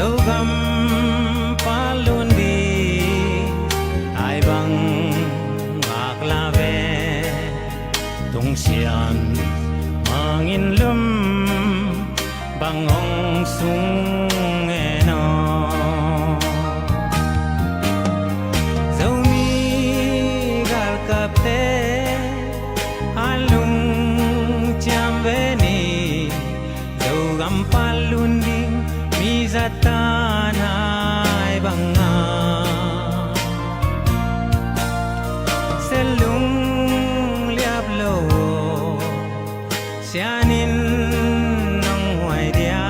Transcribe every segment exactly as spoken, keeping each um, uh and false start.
Zogam patlun ding ai bang ngak la ve. Tungsian mangin lum bang hong sung e no. Zomi galkapte a lungciam ve ni. Zogam patlun ding mi zatan ai bang a, selung liap lo. Sianin nong huai dia,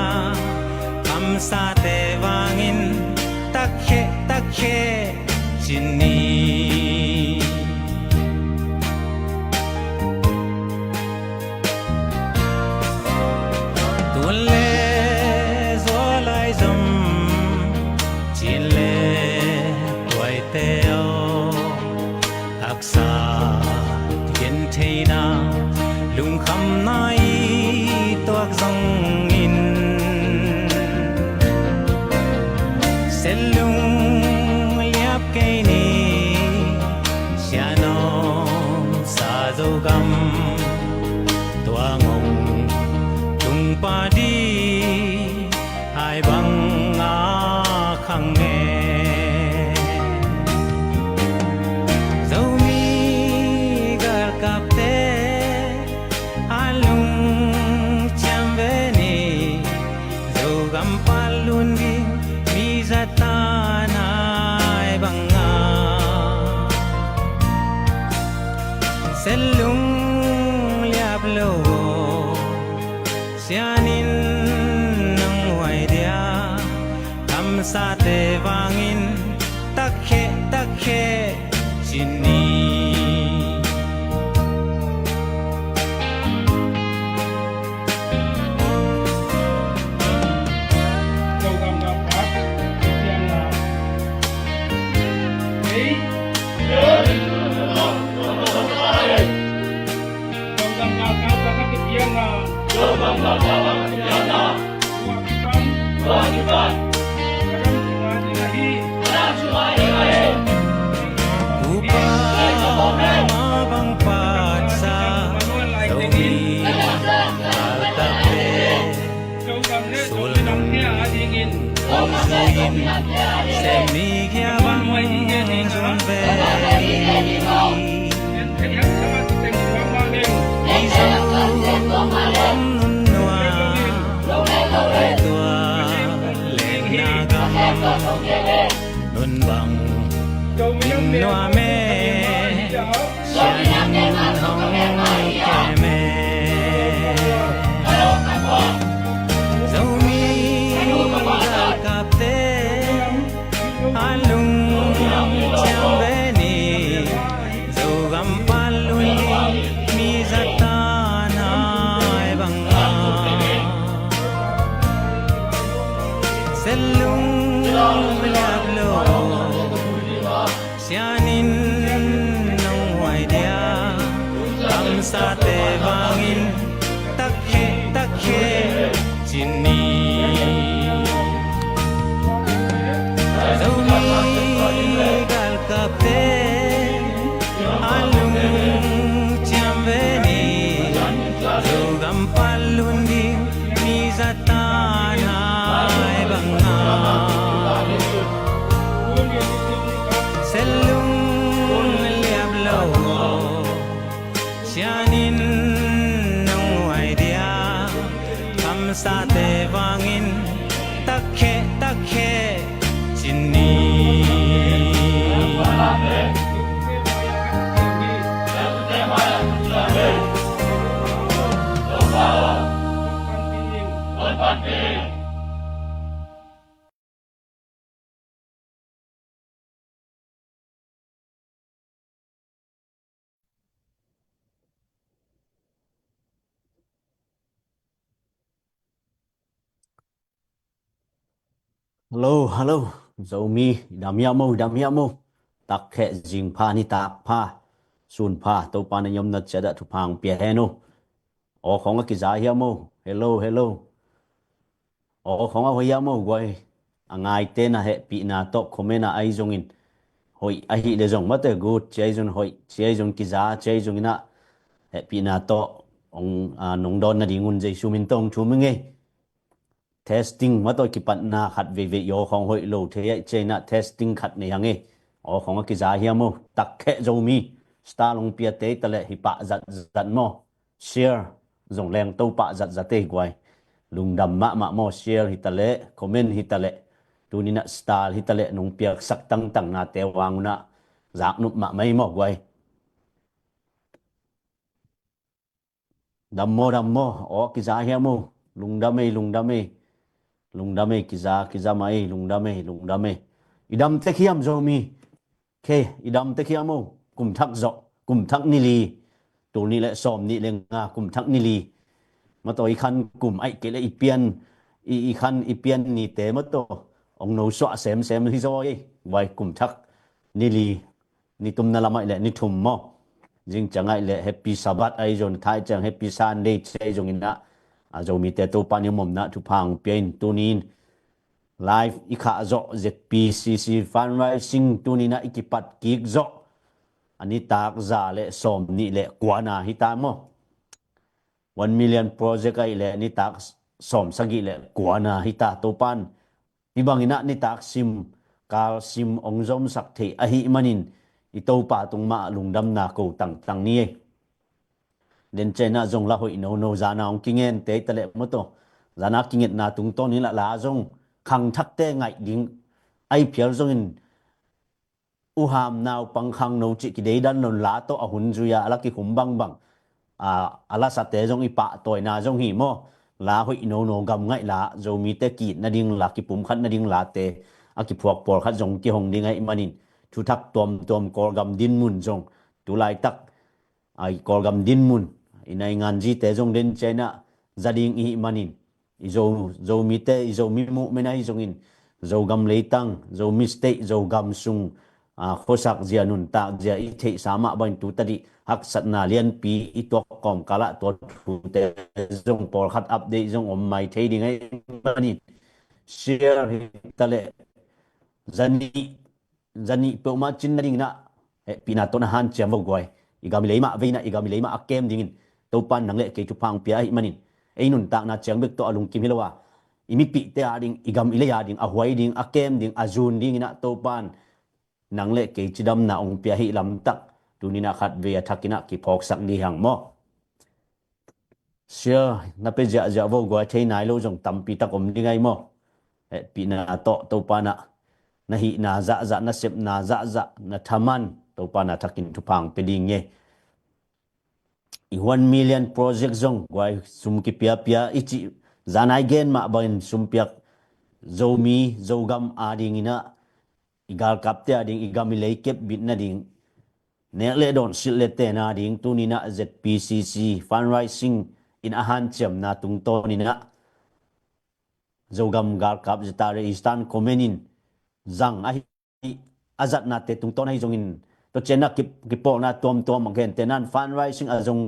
kamsate vangin takkhe takkhe ci ni. Tun le zual ai zom, cin le tuaite aw, haksa gentheihna lungkhamna i tuak zongin, selung liap kei ni. Sianom sa Zogam tua ngong tung padi ai bang a khang e. Zomi galkapte a lungciam ve ni. Zogam patlun ding mi zatan ai bang a, selung liap lo. Sianin nong huai dia, kamsate vangin takkhe takkhe ci ni. Upa ma bang patsa Zomi galkapte, sulnung ong zuin, semni kia bang zun ve. Ei Zogam nunnua, ei tua lengna gam nun bang in nuam e. Sianin hong kem e. Zomi galkapte a lungciam ve ni. Zogam patlun ding mi zatan ai bang a, selung liap lo. Sianin nong huai dia, kamsate vangin takkhe takkhe ci ni. Zomi galkapte a lungciam ve ni. Zogam patlun ding mi zatan ai bang a, selung liap lo. Sianin nong huai dia, kamsate vangin takkhe takkhe ci ni. Hello, hello. Zomi, i dam hiam maw, i dam hiam maw. Takkhe zingpha, nitak pha, sunpha, Topa na i omna ciat ah thupha hong pia hen uh. Aw khawng a kiza hiam maw. Hello, hello. Aw khawng a hoih hiam maw, guai. a ngaite na hehpihna tawh comment ah ahi zongin hoih ahi le zong mate good ci ahi zong hoih ci ahi zong kiza ci ahi zongin ah hehpihna tawh ong nong dawn nadingun Jesu min tawh ong thum hi ngei. Testing mataw kipatna khat veivei i aw khawng hoih lo thei aih ciainah testing khat nei hang e. Aw khawng a kiza hiam o takkhe Zomi star long pia tei taleh hi pah zat zat maw? Share zong lengto pah zat zat ei guai. Lungdam mahmah maw? Share hi taleh comment hi taleh tuninah star hi taleh nong piaksak tangtang nate wangunah zaknup mahmah ei maw guai? Dammaw dammaw aw kiza hiam o? Lungdam ei lungdam ei. Lungdam ei kiza kiza mah ei lungdam ei lungdam ei. I dam tek hiam Zomi? Khe i dam tek hiam o? Kum thak zawh kum thak nili. Tul nih le sawm nih le nga kum thak nili. Mataw i khan kum aih kei le i pian i khan i pian nite mataw ong no suah semsem hi zaw ei. Vai kum thak nili. Ni tumna lam aih le ni thum maw? Zing ciang aih le happy Sabbath ahi zong thai ciang happy Sunday ci ahi zong inah a Zomite Topa ni momna thupha ong pia in tunin live i khah zawh Z P C C fundraising tuninah i kipat kik zawh a nitak za le sawm nih le kuana hita maw? One million project aih le nitak sawm sagih le kuana hita Topan hi banginah nitak sim kal sim ong zomsak theih ahi manin i Topa tung mah lungdamna ko tangtang ni ei. Den ciainah zong la hoih nono zana ong kingen tei taleh mataw zana kingetna tungtawn inah la zong khangthakte ngaih ding aih phial zongin uham naupang khangno cih kideidan lon la tawh a hun zui-a a la kikhum bangbang a lasate zong i pahtawina zong hi maw? La hoih nono gam ngaih la Zomite ki-it nading la kipumkhat nading late a kiphuak pawlkhat zong kihong ding aih manin thuthak tuamtuam Kawlgam dinmun zong tulaitak a i Kawlgam dinmun i naingan zite zong den ciainah za ding i hih manin i Zo Zomite i Zomi muhmena hi zongin Zogam leitang Zomi state Zogam sung khuasak zia nuntak zia i theihsa mah bangin tutadih haksatna lianpi i tuak kawmkalah tua thute zong pawlkhat update zong om mai thei ding ahi manin share hi taleh zanih zanih peuhmah cin nadinginah hehpihna tawh na hanciam vo guai. I gam i lei mah veinah i gam i lei mah a kem dingin Topan nang le kei thupha ong pia ahi manin ei nuntakna ciang bek tawh a lungkim hi lo a i mipihte a ding i gam i lei a ding a huai ding a kem ding a zun dinginah Topan nang le kei cidamna ong pia hi lamtak tuninah khat vei a thakinah kiphawksak dihang maw? Sia na pe ziahziah vo guai thei nai lo zong tampi tak om ding ahi maw? Hehpihna tawh Topanah na hihna zahzah na sepna zahzah na thaman Topanah thakin thupha ong pe ding nge. I one million project zong guai sum kipiapia i cih zanai gen mah bangin sumpiak Zomi Zogam a dinginah i galkapte a ding i gam i lei kep bit nading nek le dawn silh le tena ding tuninah Z P C C fundraising in a hanciamna tungtawninah Zogam galkap zeta le Eastern Command in zang ahi a zatnate tungtawn ahi zongin tua cianah kipawlna tuamtuam a gentehnan fundraising a zong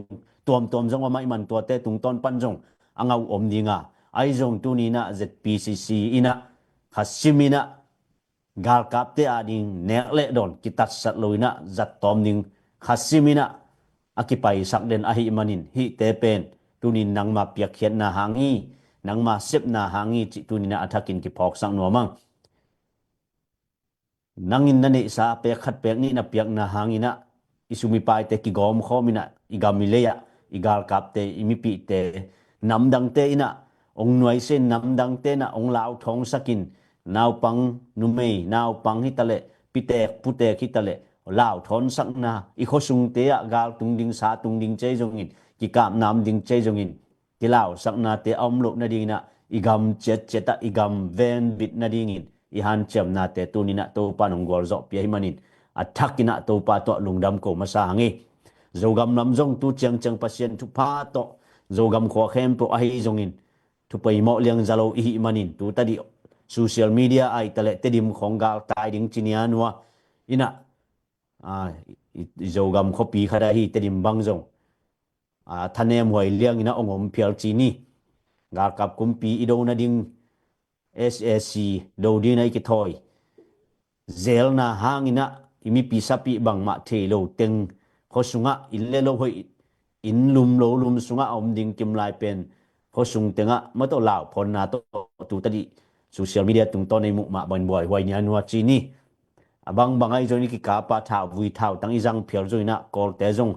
tuamtuam zong a maih man tuate tungtawn pan zong a ngau om dinga ahi zong tuninah Z P C C inah khasiminah galkapte a ding nek le dawn kitatsat loinah zattawm ding khasiminah a kipaisak den ahi manin hihte pen tunin nangma piakkhiatna hang hi nangma sepna hang hi cih tuninah a thakin kiphawksak nuamang. Nangin na neihsa pek khat pek nih na piakna hanginah i sum i paite kigawmkhawminah i gam i lei-ah i galkapte i mipihte namdangte inah ong nuaisen namdangte inah ong lauthawngsakin naupang numei naupang hitaleh pitek putek hitaleh lauthawngsakna i khuasungte ah gal tung ding sa tung ding cei zongin kikapnam ding cei zongin kilausaknate a om loh nadinginah i gam ciatciatah i gam venbit nadingin i hanciamnate tuninah Topa nong gualzawhpih ahi manin a thakinah Topa tawh lungdam ko masa hang hi. Zogam lam zong tu ciangciang Pasian thupha tawh Zogam khua khempeuh ahi zongin thupoimawh liangza lo i hih manin tutadih social media ah hitaleh Tedim khawng galtai ding cinia nua inah i Zogam khuapi khat ahi Tedim bang zong thanem huai liangin a ong om phial ci ni. Galkap kumpi i do nading S A C do dingin a i kithawi zelna hanginah i mipi sapih bangmah thei lo teng khua sungah inn le lo hoih, inn lum lo lum sungah a om ding kimlai pen khua sung tengah mawtaw lauphonna tawh tu tadih social media tungtawn a i muh mah bangin buaihuai nia nua ci ni. A bangbang ahi zongin i kikapa thauvui thautang i zang phial zonginah Kawlte zong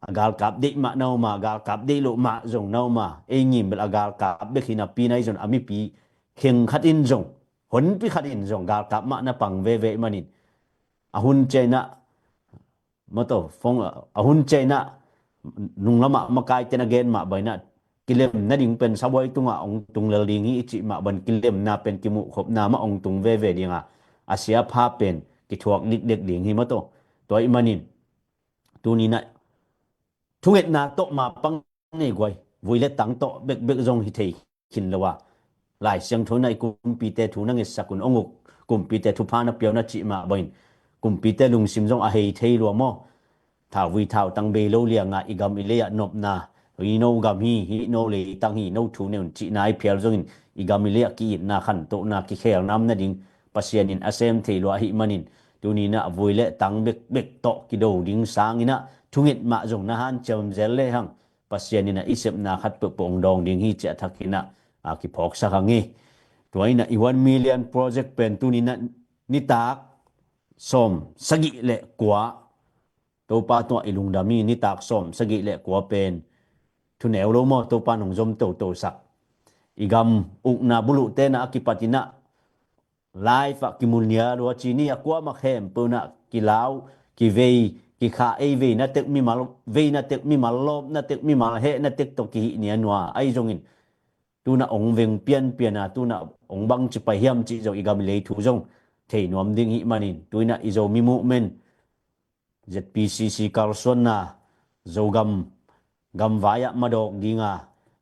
a galkap deih mah na om a, galkap deih loh mah zong na om a, ei ngim bel a galkap bek hi napi na i zon a mipi kheng khat in zong, honpi khat in zong galkap mah na pang veve i manin a hun ciainah mawtaw fong a hun ciainah nunglamah makaite na gen mah bainah kilem nading pen sabuai tungah ong tung lel ding hi i cih mah ban kilemna pen kimuhkhopna mah ong tung veve dinga a siapha pen kithuak dikdek ding hi mawtaw. Tua i manin tuninah thungetna tawh ma pang nei guai, vui le tang tawh bekbek zong hi thei khin lo a, Lai Siangtho inah i kumpite thu na ngetsak un ong uk, kumpite thupha na piau na cih mah bangin kumpite lungsim zong a hei thei lua maw? Thauvui thautang bei lo lianga i gam i leiah nopna, hi no gam hi, hi no leitang hi, no thu neun cihna i phial zongin i gam i leiah ki-itna khantohna kikhelna om nading Pasian in a sem thei lua ahih manin tuninah vui le tang bekbek tawh kido ding sanginah thunget mah zong na hanciam zel lehang Pasian inah i sepna khat peuhpeuh ong dawng ding hi ciah thakinah a kiphawksak hang hi. Tua inah i one million project pen tuninah nitak sawm sagih le kua Topa tungah i lungdam hi. Nitak sawm sagih le kua pen thuneu lo maw, Topa nong zom totosak i gam ukna buluh tena a kipatinah life ah kimunia lua ci ni a kuamah khempeuh nah kilau kivei kikha ei veina tek mimal, veina tek mimal, lawpna tek mimal, hehna tek tawh kihih nia nua ahi zongin tuna ong veng pianpiana tuna ong bangci pai hiam cih zong i gam i lei thu zong thei nuam ding hih manin tuinah i Zomi movement Z P C C kalsuanna Zogam gamvai ah madawk dinga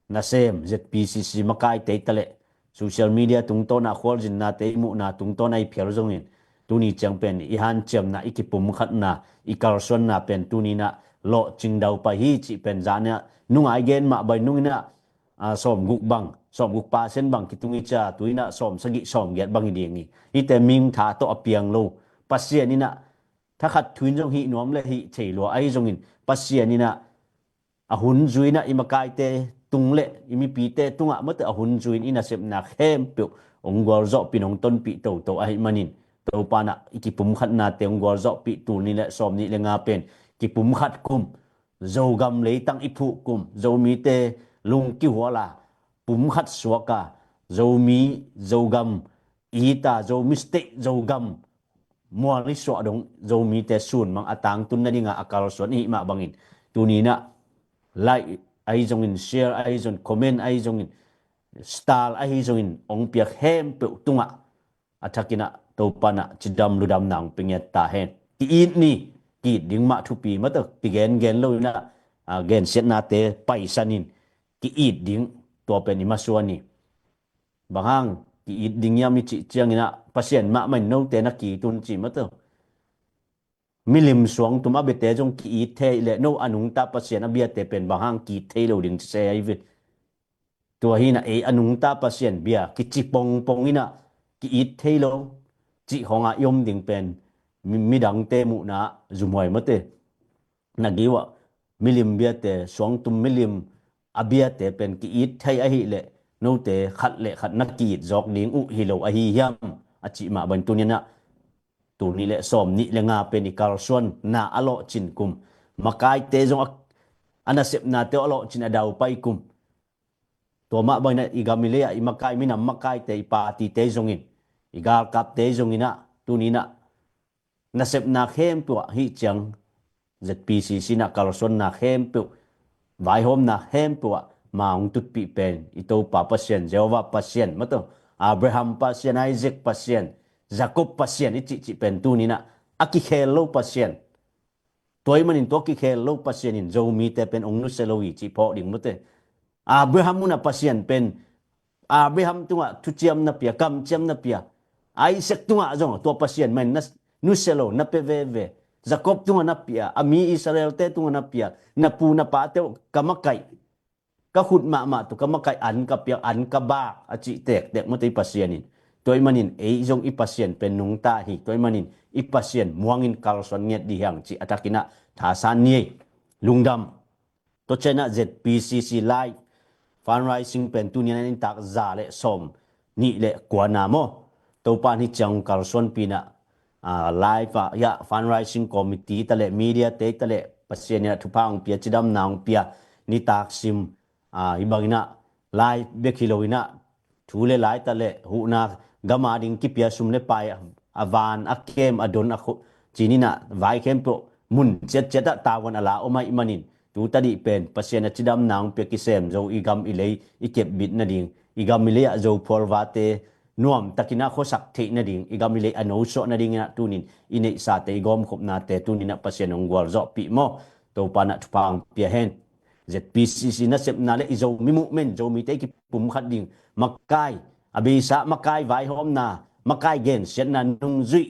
nasem Z P C C makaite i taleh social media tungtawn ah khualzinna te i muhna tungtawn a i phial zongin tuni ciang pen i hanciamna i kipumkhatna i kalsuanna pen tuninah lawhcing dau pai hi cih pen zaniah nungai gen mah bai nunginah a, sawmguk bang, sawmguk percent bang kitung i cia, tuinah sawm sagih sawm giat bang i ding hi. Hite ming tha tawh a piang lo Pasian inah thakhat thuin zong hih nuam le hih thei lua ahi zongin Pasian inah a hun zuinah i makaite tung le i mipite tungah mate a hun zuin i nasepna khempeuh ong gualzawhpih nong tonpih toto ahih manin Topa nah i kipumkhatnate ong gualzawhpih tul ni le sawm nih le nga pen kipumkhat kum Zogam leitang i phuh kum, Zomite lungkihuala pumkhat suaka, Zomi, Zogam, ita, Zomi State, Zogam mual i suah dong, Zomite sunmang a tangtun nadinga a kalsuan ihih mah bangin tuninah like ahi zongin, share ahi zongin, comment ahi zongin, star ahi zongin ong piak khempeuh tungah a thakinah Topa nah cidam ludamna ong pia ngiat ta hen. Ki-it ni, ki-it ding mah thupi mate kigengen lo inah a, gensiatnate paisanin ki-it ding tua pen i masuan hi. Banghang ki-it ding hiam i cih cianginah Pasian mahmah in note na ki-it un ci mate. Milim suangtum a biate zong ki-it thei le no a nungta Pasian a biate pen banghang ki-it thei lo ding ci se ahi ve. Tua hinah ei a nungta Pasian bia kici pongpong inah ki-it thei lo cih khawngah i om ding pen mi- midangte muhna zumhuai mate. Na giuah milim biate, suangtum milim a biate pen ki-it thei ahih leh note khat le khat na ki-it zawk ding uh hi lo ahi hiam a cih mah ban tuninah tul nih le sawm nih le nga pen i kalsuanna a lawhcin kum, makaite zong a, a nasepnate a lawhcin a daupai kum. Tua mah bangin i gam i lei-ah i makai minam makaite i patite zongin i galkapte zonginah tuninah nasepna khempeuh ah hih ciang Z P C C inah kalsuanna khempeuh vaihawmna khempeuh ah ma hong tutpih pen i Topa Pasian, Jehovah Pasian mataw, Abraham Pasian, Isaac Pasian, Jacob Pasian i cihcih pen tuninah a kikhel lo Pasian. Tua ahih manin tua kikhel lo Pasian in Zomite pen hong nusia lo hi cih phawk ding mate. Abraham munah Pasian pen Abraham tungah thuciam na pia, kamciam na pia, Isaac tungah zong tua Pasian mah in na nusia lo na pia veve. Jacob tungah na pia, a mi Israelte tungah na pia, na pu na pate uh ka makaih, ka khut mahmah tawh ka makaih an ka piak, an ka bak a cih tektek maw tei Pasian in. Tua ahih manin ei zong i Pasian pen nungta hi. Tua ahih manin i Pasian muangin kalsuan ngiat dih hiang cih a thakin ah thasan ni ei. Lungdam. Tua ciangin ah Z P C C live fundraising pen tuni in ah nitak za le sawm nih le kua na maw. Topa in hih ciang kalsuanpih in ah, ah, live ah, hiah fundraising committee ta le media te ta le Pasian in ah thupha hong pia, cidamna hong pia, nitak sim, ah, hih bangin ah live bek hi lo in ah thu le la ta le huhna gam a ding kipia sum le pai, a van a kem a don a khuh cih in ah vai khempeuh mun ciatciat ah tavuan a la om ahih manin, tu tadih pen Pasian a cidamna hong pia kisem zo i gam i lei i kepbit nading, i gam i lei ah Zophual vate nuamtakin ah khuasak theih nading, i gam i lei a nosuah nadingin ah tuni in i neihsate, i gawmkhopnate tuni in ah Pasian hong gualzawhpih maw. Topa in ah thupha hong pia hen. Z P C C nasepna le i Zomi movement, Zomite i kipumkhat ding makai, a beisa makai vaihawmna, makai gensiatna, nungzuih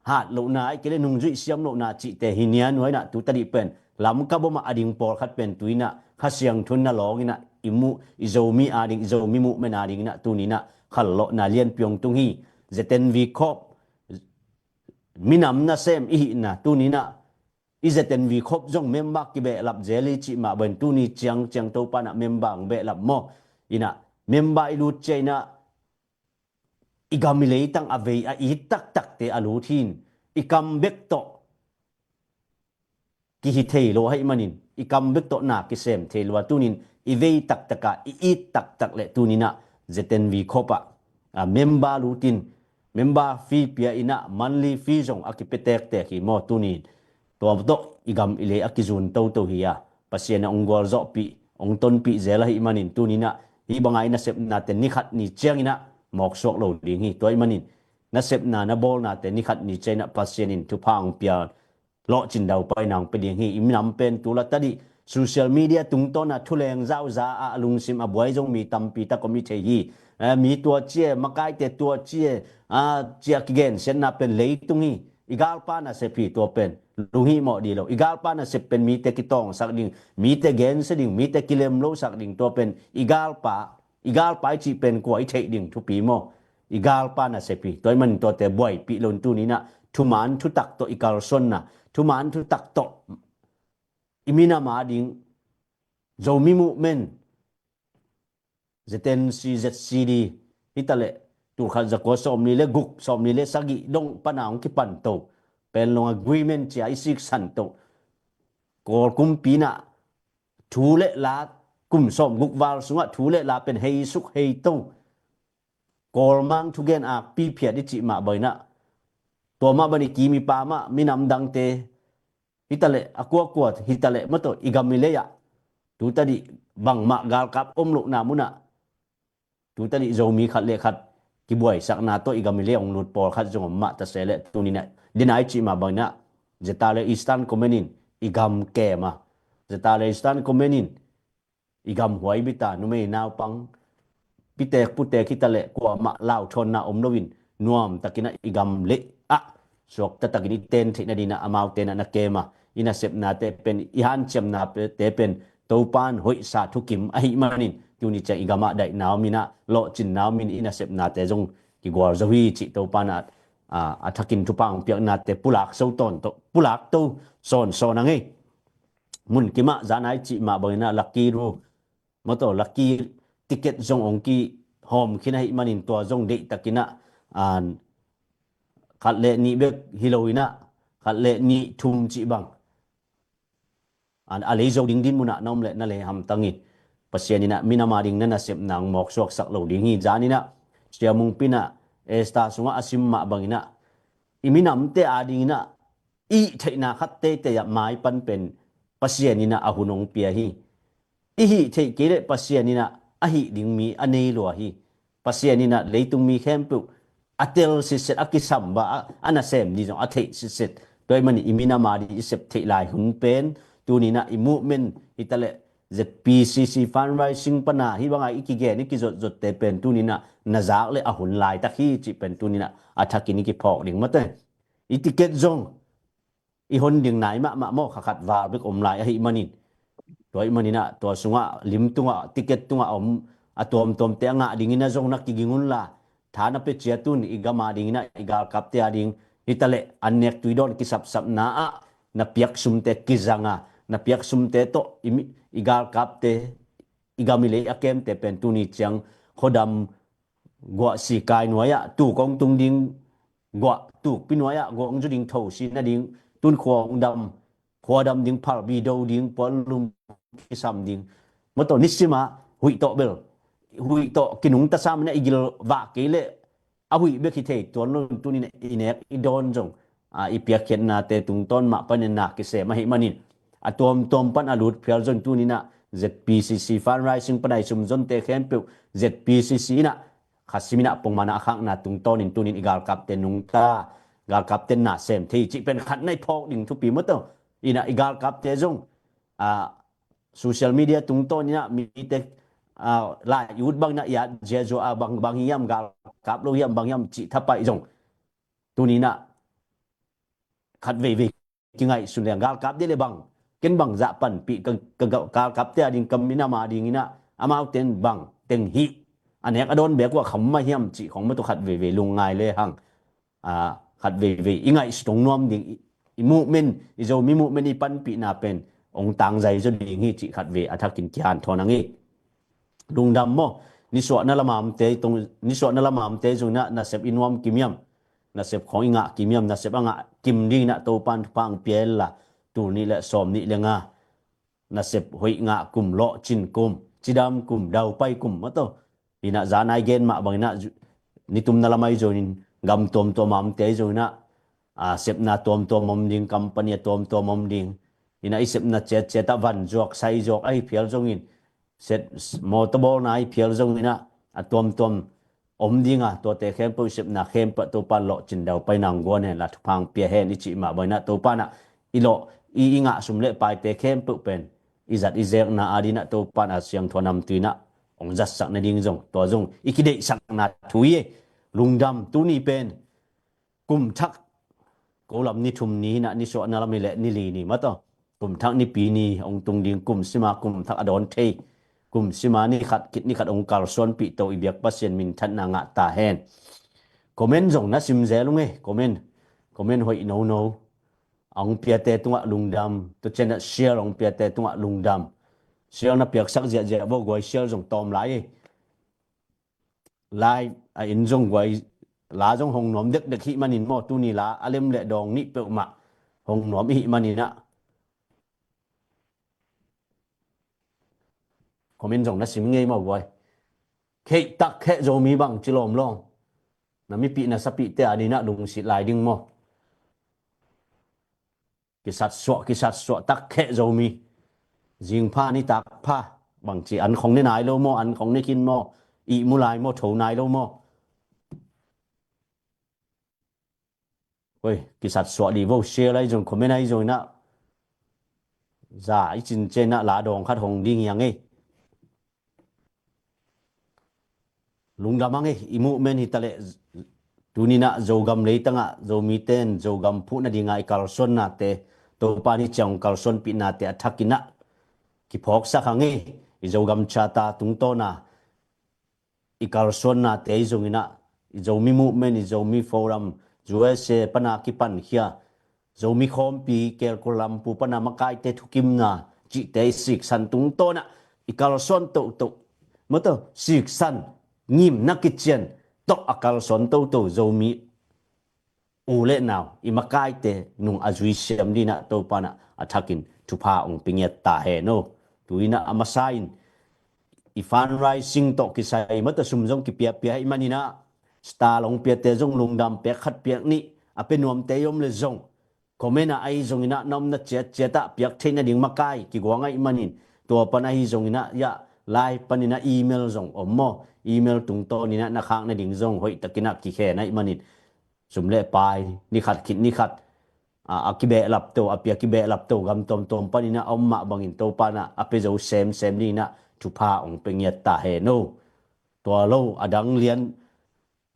hat lohna, ahih kei leh nungzuih siam lohna cihte hi nia nuai in ah tu tadih pen Lamka bom ah a ding pawlkhat pen tu in ah Kha Siangtho in ah lawng in ah i mu, i Zomi a ding, i Zomi movement a dingin ah tuni in ah khallawhna lianpi hong tung hi. Z N V Corp minam nasem i hihna tuni in ah i Z N V Corp zong member kibehlap zel hi cih mah bangin tuni ciangciang Topa in ah member hong behlap maw. In ah member i lut ciang in ah i gam i leitang a vei a it taktakte a lut hi in, i kam bek tawh kihi thei lo ahih manin, i kam bek tawh na kisem thei lo a, tuni in i vei taktak a, i it taktak le tuni in ah Z N V Corp ah, ah, member lut in, member fee pia in ah monthly fee zong a kipia tektek hi maw tuni in. Tua tawh i gam i lei a kizun toto hi a, Pasian in ah hong gualzawhpih, hong tonpih zel ahih manin tuni in ah hih banga i nasepnate ni khat ni ciangin ah mawksuak lo ding hi. Tua ahih manin nasepna na bawlnate ni khat ni ciangin ah Pasian in thupha hong pia, lawhcin daupaina hong pia ding hi. I minam pen tu la tadih social media tungtawn ah thuleng zauza a, a lungsim a buai zong mi tampi tak om i thei hi. Eh, mi tua ci e, makaite tua ci e, ah, ci a kigensiatna pen leitung hi. I galpa nasep hi tua pen. Lunghimawh dih lo. I galpa nasep pen mite kitawngsak ding, mite gensia ding, mite kilemlosak ding tua pen. I galpa, i galpa i cih pen kua i theih ding thupi maw. I galpa nasep hi. Tua ahih manin tuate buaipih lo in tuni in ah thuman thutak tawh i kalsuanna, thuman thutak tawh i minam a ding Zomi movement, Z N C, Z C D, hi ta le, tul khat za kua sawm nih le guk, sawm nih le sagih dong pan a hong kipan to, Panglong Agreement ci a i siksan to, Kawl kumpi in ah thu le la kum sawm guk val sungah thu le la pen hei suk hei to, Kawlmang thugen akpi phiat i cih mah bangin ah, tua mah bangin i kim i pam ah minam dangte hi ta le, a kuakua hi ta le maw tawh i gam i lei ah tu tadih bangmah galkap om lohna mun ah tu tadih Zomi khat le khat kibuaisakna tawh i gam i lei hong lut pawlkhat zong om mah ta se le, tuni in ah, dina i cih mah bangin ah, Zeta le Eastern Command in i gam kem a, Zeta le Eastern Command in i gam huai bit a, numei naupang, pitek putek hi ta le, kuamah lauthawnna om loin nuamtakin ah i gam lei ah suakta takin i ten theih nadingin ah amaute in ah na kem a, i nasepnate pen, i hanciamnate pen Topa in hoihsa thukim ahih manin tuni ciang i gam ah daihna om in ah, lawhcinna om in i nasepnate zong kigual zo hi cih Topa in ah, ah, a thakin thupha hong piaknate pulak so tawntung, pulak to sawnsawn a ngei. Mun kim ah zan a i cih mah bangin ah Lucky Draw maw tawh, Lucky Ticket zong hong kihawm khin ahih manin tua zong deihtakin ah, ah, khat le nih bek hi lo in ah, khat le nih thum cih bang, ah, a lei zo ding dinmun ah na om le na lei hamtang hi. Pasian in ah minam a ding na nasepna hong mawksuaksak lo ding hi. Zan in ah Sia Mungpi in ah Esther sungah a sim mah bangin ah i minamte a dingin ah i theihna khat teitei ah maipan pen Pasian in ah a hun hong pia hi. I hih theih kei leh Pasian in ah a hih ding mi a nei lua hi. Pasian in ah leitung mi khempeuh a tel sitset, a kisam ba a, a nasem ding zong a theih sitset. Tua ahih manin i minam a ding i sep theih lai hun pen tuni in ah i movement hi ta le, Z P C C fundraising pan a hih banga i kigen i kizotzotte pen tuni in ah na zak le a hun laitak hi cih pen tuni in ah a thakin i kiphawk ding maw te. I ticket zong i hon ding nai mahmah maw, kha khat val bek om lai ahih manin Tua ahih manin ah tua sungah lim tungah ticket tungah om a tuamtuamte a ngah dingin ah zong na kiging unla, tha na pia ciat un. I gam a dingin ah i galkapte a ding hi ta leh an nek tui dawn kisapsapna ah na piak sumte kizang a, na piak sumte tawh i mi-, i galkapte, i gam i lei a kemte pen tuni ciang khuadam guah sikai nuai-ah tuk hong tung ding, guah tukpi nuai-ah guah hong zu ding, tho si nading, tun khua hong dam, khua dam ding, phalbi do ding, puanlum kisam ding. Mawtaw, nisim a huih tawh bel, huih tawh kinungta sam in ah i gil vah kei leh a huih bek hi thei tuan lo. Tuni-in ah i nek i dawn zong, a, i piakkhiatnate tungtawn mah panin na kisem ahih manin a tuamtuam pan a lut phial zong tuni-in ah Z P C C fundraising pan a i sum zonte khempeuh Z P C C in ah khasim in ah pongman a khakna tungtawnin tuni-in i galkapte nungta, galkapte na sem thei cih pen khat na i phawk ding thupi mawtaw. In ah i galkapte zong, a, social media tungtawnin ah mite, a, lai ut bangin ah i at ziazua a bang, bang hiam, galkap lo hiam, bang hiam cih thapai zong tuni-in ah khat veivei kingaihsun leng, galkap dih le bang, ken bang zah panpih ka, ka, ka galkapte a ding, ka minam a dingin ah amaute in bang teng hih, a nek a dawn bek uh a kham mah hiam cih khong mawtaw khat veivei lungngai le hang, a, khat veivei i ngaihsut hong nuam ding, i, i movement, i Zomi movement i panpihna pen hong tangzai zaw ding hi cih khat vei a thakin kihanthawn ang hi. Lungdam maw, nisuahna lamamte tong, nisuahna lamamte zong in ah nasep i nuam kim hiam, nasep khong i ngah kim hiam, nasep a ngah kim dingin ah Topan thupha hong pia hen la, tul nih le sawm nih le nga nasep hoih ngah kum, lawhcin kum, cidam kum, daupai kum mawtaw. In ah zan a i gen mah bangin ah zu-, nitumna lam a i zonin gam tuamtuam a omte a i zonin ah, a, sepna tuamtuam om ding, company a tuamtuam om ding. In ah i sepna ciatciat ah van zuak, sai zuak ahi phial zongin, set, mawtaw bawlna ahi phial zongin ah a tuamtuam om ding a, tuate khempeuh i sepna khempeuh Topan lawhcin daupaina hong guan hen la, thupha hong pia hen i cih mah bangin ah Topan ah i lawh, i, i ngah sum le paite khempeuh pen i zat i zekna a dingin ah Topan a siangtho a namtui in ah hong zatsak nading zong, tua zong i kideihsakna thu hi. Lungdam. Tuni pen kum thak, ko lam ni thum ni hi in ah, nisuahna lam hi leh ni li ni mawtaw. Kum thak nipi ni hong tung ding, kum sima kum thak a dawn thei, kum sima ni khat khit ni khat hong kalsuanpih to i biak Pasian minthanna ngah ta hen. Comment zong na sim zel ung e, comment, comment hoih nono. A hong piate tungah lungdam. Tua ciangin ah share a hong piate tungah lungdam. Share na piaksak ziahziah vo guai, share zong tawm lai e. Lai a in zong guai, la zong hong nuam dekdek hih manin maw, tuni la a lem le dawng nih peuhmah hong nuam i hih manin ah. Comment zong na sim ngei maw guai. Kheihtak kheh Zomi bang ci lawmlawm. Na mipih na sapihte a dingin ah lungsit lai ding maw. Kisatsuah, kisatsuah tak kheh Zomi. Zingpha nitakpha bangci an khong ne nai lo maw, an khong ne khin maw, ihmu lai maw, tho nai lo maw. Hoi, kisatsuah dih vo, share lai zong, comment lai zong in ah. Za i cin ciang in ah la dawng khat hong ding hi ang e. Lungdam ang e, i movement hi ta leh, tuni in ah Zogam leitang ah Zomite in Zogam phuh nading a i kalsuannate, Topa ni ciang kalsuanpihnate a thakin ah kiphawksak ang e. I Zogam Charter tungtawn a i kalsuannate i zongin ah, i Zomi movement, i Zomi Forum, U S A pan a kipankhia, Zomi khawmpi, Kelkul lampu pan a makaite thukimna cihte i siksan tungtawn ah i kalsuan toto, mawtaw, siksan ngimna kician tawh a kalsuan toto Zomi u le nau, i makaite nung a zui siam dingin ah Topa in ah a thakin thupha hong pia ngiat ta hen aw. Tu in ah a masa in i fundraising tawh kisai, mawtaw, sum zong kipiapia ahih manin ah, star hong piate zong lungdam, pek khat pek nih a pia nuamte i om le zong, comment ah ahi zongin ah na omna ciatciat ah piak theih nading makai kiguang ahih manin, tua pan ahi zongin ah, ya, live panin ah email zong om maw, email tungtawnin ah na khak nading zong hoihtakin ah kikhen ahih manin, sum le pai, ni khat khit ni khat, a, a kibehlap to, a pia kibehlap to, gam tuamtuam panin ah a om mah bangin Topa in ah a pia zo semsem dingin ah thupha hong pia ngiat ta hen aw. Tua lo, a dang lian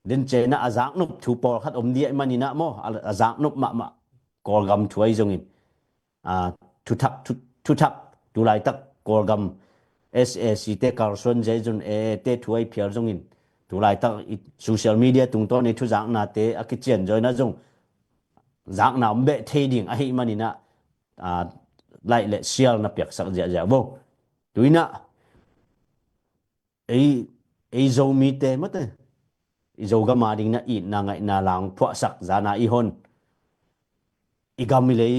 den ciang in ah a zaknop thu pawlkhat om ding ahih manin ah maw, a, a zaknop mahmah, Kawlgam thu ahi zongin, a, thuthak, thu, thuthak, tu laitak Kawlgam S A C te kalsuan zia zun A A te thu a i phial zongin, tu laitak i social media tungtawn i thuzaknate a kician zawina zong zakna om beh thei ding ahih maninah, a, like le share na piaksak ziahziah vo. Tuinah ei, ei Zomite mate, i Zogam a dingna itna ngaihna lang phuahsak zana i hon, i gam i lei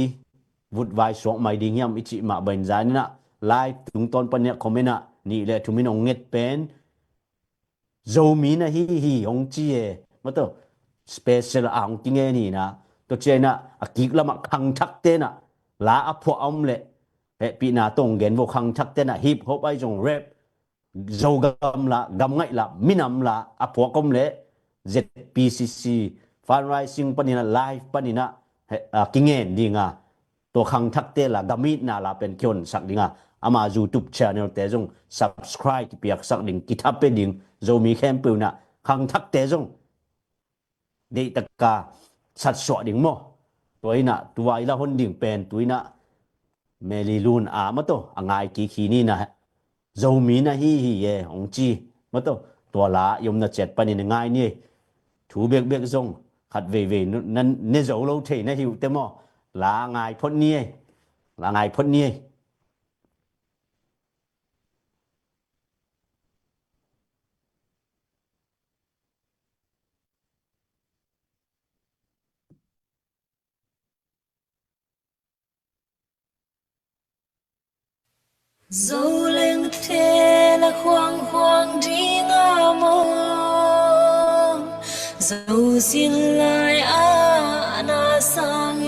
vutvai suak mai ding hiam i cih mah bain zaninah live tungtawn paninah comment ah nih le thumin hong nget pen Zomi na hi hi hong ci e. Mate, special a hong kingen hi na. Tua cianah a kik lamah khangthak tenah la a phuah a om leh hehpihna tawh hong gen vo. Khangthak tenah hip hop ahi zong rap, Zogam la, gam ngaih la, minam la a phuak om leh Z P C C fundraising paninah live paninah he, a, kingen dinga, tua khangthakte la, gam itna la pen kihonsak dinga, ama YouTube channel te zong subscribe kipiaksak ding, kithape ding, Zomi khempeuh inah khangthakte zong deihtaka satsuah ding maw. Tua inah tua i la hon ding pen, tu inah Meli Lun a mate, a ngai kik hi ni na, Zomi na hi hi e hong ci mate. Tua la i omna ciat panin ngai ni e. Thu bekbek zong khat veivei nu-, na ne zo lo thei na hi uh te maw. La ngai phot ni e. La ngai phot ni e. Zo leng the na khuang khuang ding a mawng, zo sin lai a na sang e.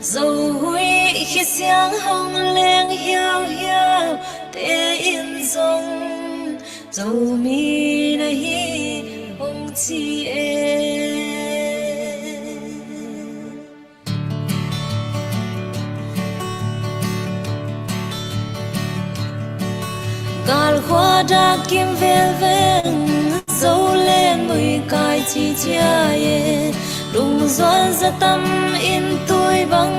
Zo huih khi siang hong leng hiauhiau te in zong, Zomi na hi hong ci e. Galkhua dak kim velveng, Zo le mui kai cicia e. Lungzuan zatam in tui bang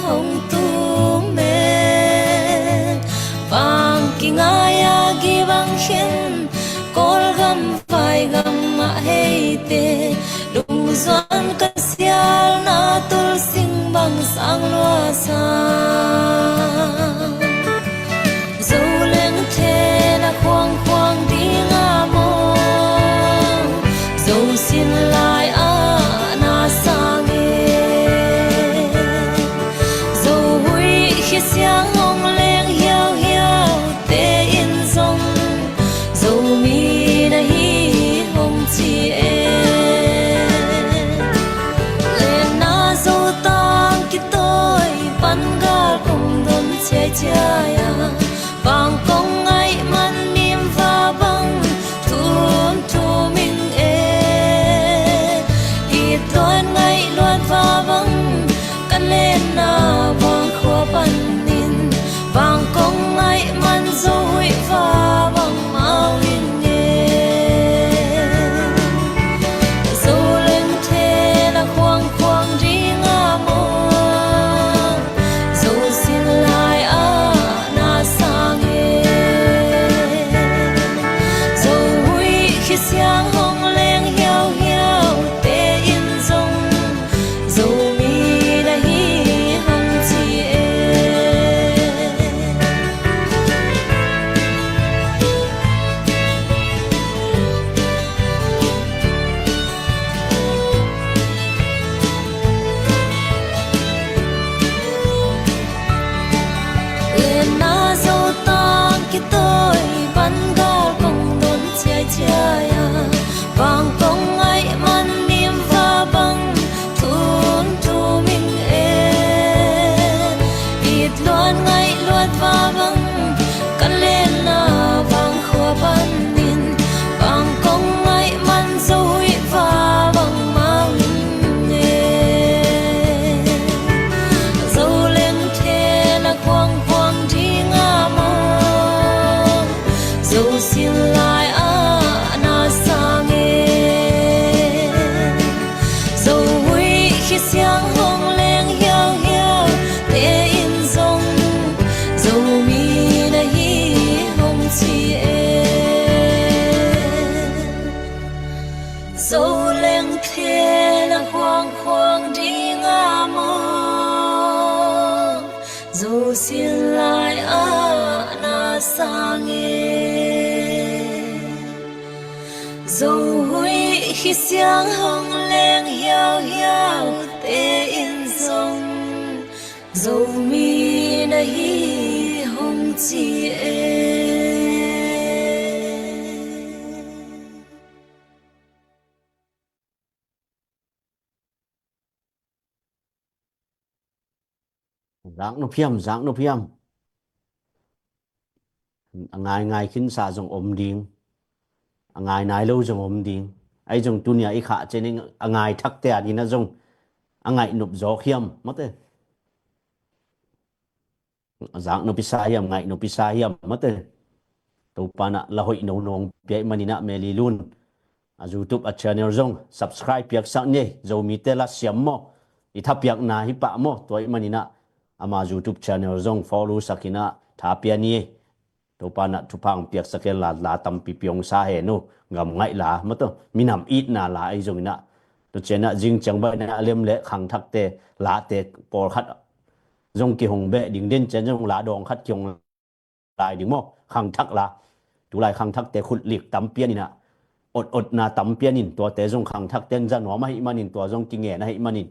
hong tum e. Vang kingai a gi bang khin, Kawlgam vaigam mah heite. Lungzuan ka sialna tul sing bang sang lua sa. Zo leng the na khuang khuang ding a mawng, zo sin lai a na sang e. Zo huih khi siang hong leng hiauhiau te in zong, Zomi na hi hong ci e. Lenna Zo tang kitawi pan gal kong don ciaiciai a, vang kong ngaih man mim va bang thum thum ing e. It luat ngaih luat va bang ka lenna vang khua panin, vang kong ngaih man Zo huih va bang mau ing e. Zo leng the na khuang khuang ding a mawng, zo sin lai a na sang e. Zo huih khi siang hong leng hiauhiau te in zong, Zomi na hi hong ci e. Lenna Zo tang kitawi pan gal kong don ciaiciai a, vang kong ngaih man mim va bang thum thum ing e. It luat ngaih luat va bang ka lenna vang khua panin, vang kong ngaih man Zo huih va bang mau ing e. Zo leng the na khuang khuang ding a mawng, zo sin lai a na sang e. Zo huih khi siang hong leng hiauhiau te in zong, Zohui hi siang hong leng hiauhiau te in zong Zomi na hi hong ci e. Zak nop hiam, zak nop hiam. A ngai ngai khinsa zong om ding. A ngai nai lo zong om ding. Ahi zong tunia i khah cianin a ngai thakte a dina zong a ngaih nop zawk hiam, mate. Zak nop i sa hiam, ngaih nop i sa hiam, mate. Topa na la hoih no nong pia ih maninah Meli Lun a YouTube a channel zong subscribe piaksak ni ei. Zomite la siam maw, i thapiakna hi pah maw, tua ih maninah ama YouTube channel zong follow sakinah tha pia ni ei. Topa na thupha hong piaksak e. La, la tampi piang sa hen uh, gam ngaih la, mate, minam itna la ahi zonginah. Tua cianah zing ciang bang inah a lem le khangthakte late pawlkhat zong kihong beh ding, den cian zong la dawng khat kihong lai ding maw, khangthak la. Tulai khangthakte khutlik tam pianinah, ot otna tam pianin, tuate zong khangthakte in za nuam ahih manin, tua zong kingen ahih manin,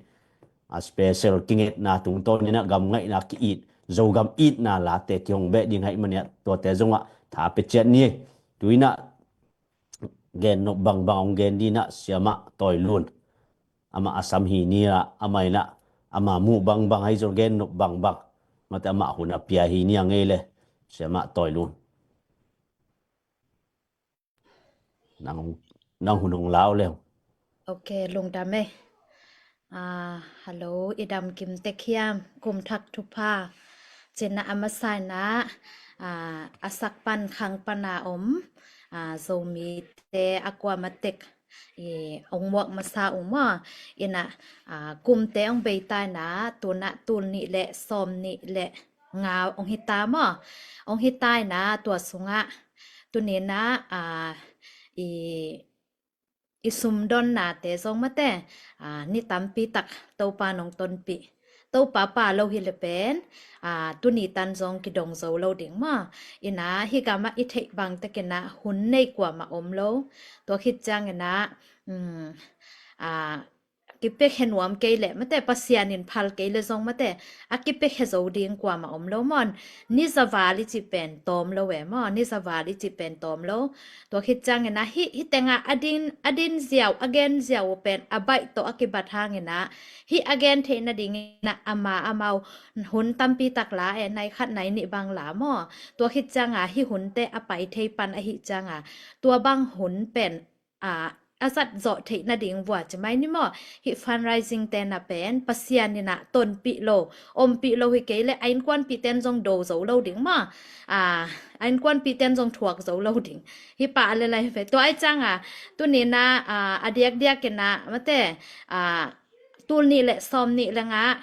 a special kingetna tungtawninah gam ngaihna ki-it, Zogam itna late kihong beh ding ahih maninah tuate zongah tha pia ciat ni ei. Tuinah gen nop bangbang hong gen dinah Siamah Tawi Lun. Amah a sam hi ni a, amah inah ama muh bangbang ahi zong gen nop bangbang, mate, amah hun a pia hi ni a ngei le. Siamah Tawi Lun, nang, nang hun hong lau le. Ok, lungdam e. Ah, hello, i dam kim tek hiam, kum thak thupha. Cinah a masa inah, ah, a sak pan khang pana om, ah, Zomite a kuama tek i ong muak masa uh maw. Inah, ah, kumte ong beita inah, tunah tul nih le sawm nih le nga ong hita maw. Ong hita inah, tua sungah tuninah, ah, i, i sumdonnate zong, mate, ah, ni tampi tak Topa nong tonpih. Topa pa lo hi le pen, ah, tuni tan zong kidong zo lo ding maw. Inah hih gamah i theih bang tekinah hun nei kuamah om lo. Tua khit cianginah, um, ah, kipiakhia nuam kei leh, mate, Pasian in phal kei le zong, mate, a kipiakhia zo ding kuamah om lo maw. Ni zaval i cih pen tawm lo e maw, ni zaval i cih pen tawm lo. Tua khit cianginah hih, hih tengah a din, a din ziau, a gen ziau uh pen a baih tawh a kibat hanginah, hih a gen theih nadinginah ama, amau hun tampi tak la e, nai khat nai nih bang la maw. Tua khit cianga hih hunte a pai thei pan ahih cianga, tua bang hun pen, a, a zat zawh theih nading vua ci mai ni maw. Hih fundraising tena pen Pasian inah tonpih lo, ompih lo hi kei le a innkuanpih ten zong do zo lo ding maw. A, a innkuanpih ten zong thuak zo lo ding. Hih pa a le lai ve. Tua ai cianga, tuninah, a, a diakdiak inah, mate, a, tul nih le sawm nih le nga,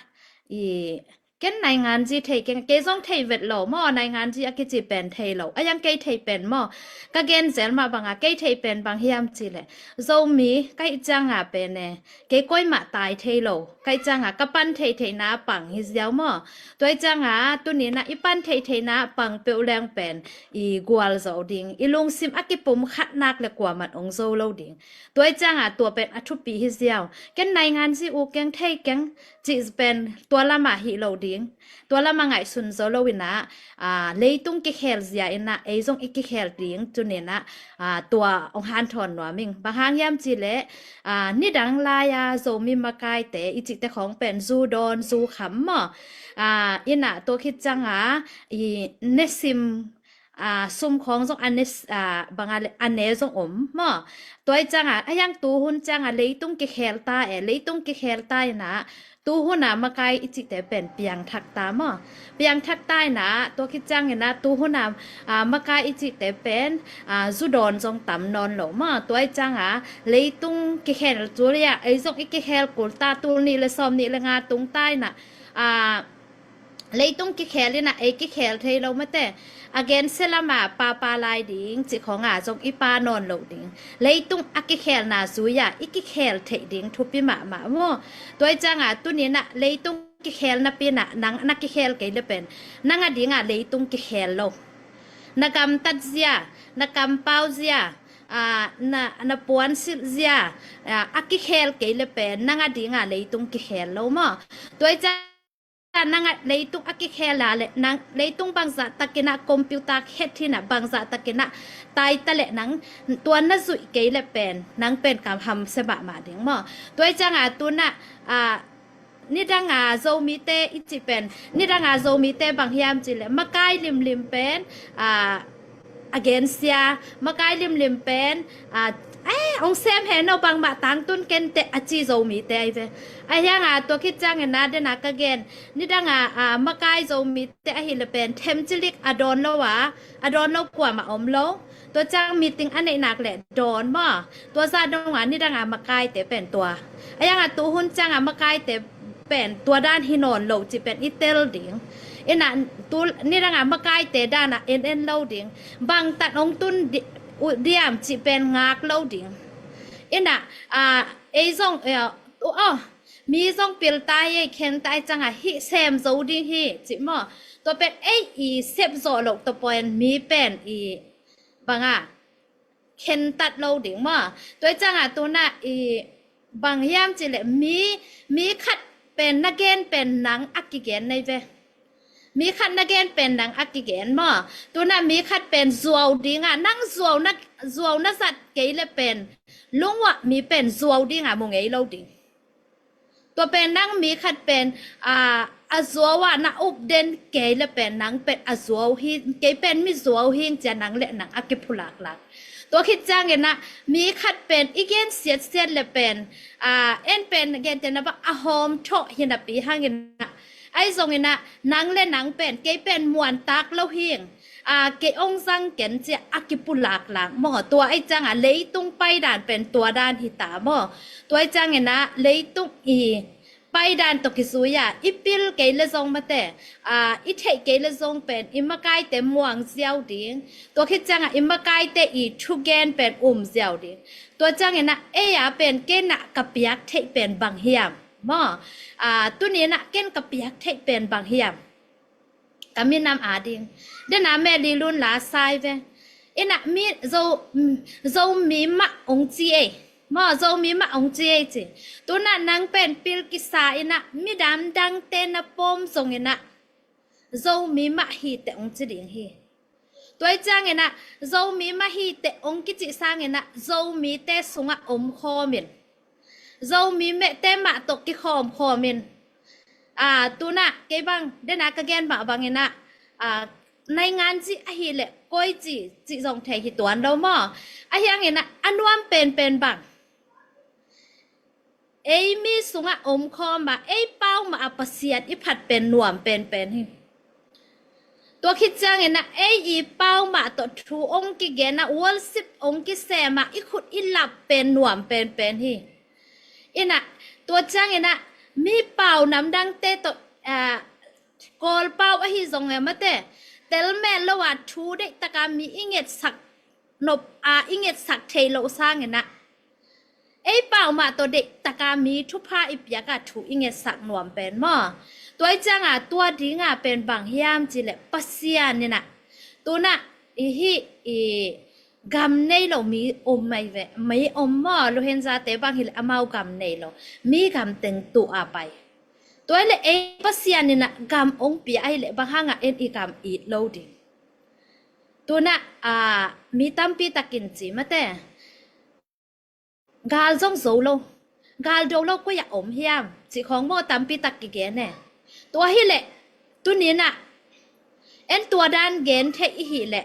i, ken nainganzi thei keng, kei zong thei vet lo maw, nainganzi a kici pen thei lo. A yang kei thei pen maw, ka gen zel mah banga kei thei pen bang hiam ci le, Zomi ka hih cianga pen e, kei koimah tai thei lo. Ka hih cianga ka pan thei theihna pang hi ziau maw. Tua hih cianga tuninah i pan thei theihna pang peuh leng pen i gual zo ding, i lungsim a kipum khat nak le kuaman ong zo lo ding. Tua hih cianga tua pen a thupi hi ziau. Ken nainganzi uh keng, thei keng cih pen tua lamah hih lo ding. Tua lamah ngaihsun zo lo inah, a, leitung kikhel zia inah ei zong i kikhel ding tuninah, a, tua ong hanthawn nuam ing. Bang hang hiam ci le, a, nidang lai-a Zomi makaite i cihte khawng pen zu dawn zu kham maw. A, inah tua khit cianga i nesim, a, sum khawng zong a ne, a, banga le a ne zong om maw. Tua hih cianga a hiang tuhun cianga leitung kikhel ta e, leitung kikhel ta inah tuhuna makai i cihte pen piangthak ta maw. Piangthak ta inah tua khit cianginah tuhuna, a, makai i cihte pen, a, zu dawn zong tam nawn lo maw. Tua hih cianga leitung kikhel zulia ei zong i kikhel kul ta, tul nih le sawm nih le nga tung ta inah, a, leitung kikhel inah ei kikhel thei lo mate. A gensia lama papa lai ding cih khawnga zong i pa nawn lo ding. Leitung a kikhelna zui-a i kikhel theih ding thupi mahmah maw. Tua hih cianga tuninah leitung kikhel napinah nang na kikhel kei le pen nang a dinga leitung kikhel lo. Na gamtat zia, na kampau zia, a, na, na puansilh zia, a, a kikhel kei le pen nang a dinga leitung kikhel lo maw? Tua i ciang nang a leitung a kikhel a le nang leitung bangzah takin a computer khet hi na bangzah takin a taita le nang tua na zuih kei le pen nang pen kam hamsia mahmah ding maw? Tua i cianga tuna, a, nidanga Zomite i cih pen, nidanga Zomite bang hiam cih le makai limlim pen, a, a gensia, makai limlim pen, a, eh, ong sem hen aw bangmah tangtun kenteh a ci Zomite ahi ve. Ahi hanga tua khit ciangin a dena ka gen, nidanga, a, makai Zomite ahi le pen themcilik a dawn lo a, a dawn lo kuamah om lo. Tua ciang meeting a neih nak le dawn maw? Tua zah donga nidanga makaite pen tua. Ahi hanga tuhun cianga makaite pen tua dan hi nawn lo cih pen i tel ding. Ina tu nidanga makaite dana en en lo ding. Bangtan ong tun di-, u-, diam cih pen ngak lo ding. Ina, a, ei zong, eh, u-, oh, mi zong pilta ei khentai cianga hih sem zo ding hi cih maw? Tua pen ei i sep zawh loh tua pen mi pen i banga khentat lo ding maw? Tua i cianga tuna i bang hiam cih le mi, mi khat pen na gen pen nang a kigen nei ve. Mi khat na gen pen nang a kigen maw? Tuna mi khat pen zuau dinga nang zuau na, zuau na zat kei le pen lungwah mi pen zuau dinga mu ngei lo ding. Tua pen nang mi khat pen, a, a zuau a na up den kei le pen nang pen a zuau hi, kei pen mi zuau hing cia nang le nang a kipulaklak. Tua khit ciangin a mi khat pen i gen siatsiat le pen, a, en pen gente na bang a hawm thawh hi napi hangin a, ahi zongin a nang le nang pen kei pen muantak lo hing. A, kei ong zang ken cia a kipulaklak maw? Tua ahi cianga leitung paidan pen tua dan hi ta maw? Tua ahi ciangin a leitung i paidan tawh kizui a i pil kei le zong mate, a, i theih kei le zong pen i makaite muang ziau ding. Tua khit cianga i makaite i thugen pen um ziau ding. Tua ciangin a ei a pen kei na ka piak theih pen bang hiam maw? A, tunin a ken ka piak theih pen bang hiam? Ka minam ading. Dena meh lilun la sai ve. Ina mi zo, zo mi mah ong ci ei. Maw zo mi mah ong ci ei ci. Tuna nang pen pil kisa ina midam dangte na pom zong ina zo mi mah hi te ong ci ding hi. Tua i ciangin a zo mi mah hi te ong kici sangin a zo mite sungah om khawmin. Zo mi mehte mah tawh kikhawm khawmin. A, tuna kei bang dena ka gen mah bangin a, a, naingan ci ahi le koi ci, ci zong thei hi tuan lo maw? Ahi hangin a, a nuam penpen bang. Ei mi sungah om khawma, ei pau mah a Pasian i phat pen nuam penpen hi. Tua khit ciangin a, ei i pau mah tawh thu ong kigen a, worship ong kisem a, i khut i lap pen nuam penpen hi. Ina, tua ciangin a, mi pau namdangte tawh, a, Kawl pau ahi zong e mate, telmel lo a thu deih taka mi i ngetsak nop a, i ngetsak thei lo sangin a, ei pau mah tawh deih taka mi thupha i piak a thu i ngetsak nuam pen maw? Tua i cianga tua dinga pen bang hiam ci le Pasian ina tuna i hi i gam nei lo mi om mai ve, mi om maw? Luhenzate bang hi le amau gam nei lo, mi gam teng tu a pai. Tua i le ei Pasian ina gam ong pia ahi le bang hanga en i gam it lo ding. Tuna, a, mi tampi takin ci mate. Gal zong zo lo. Gal do lo koi a om hiam? Ci khawng maw tampi tak kigen e. Tua hi le, tunin a, en tua dan gen thei i hi le.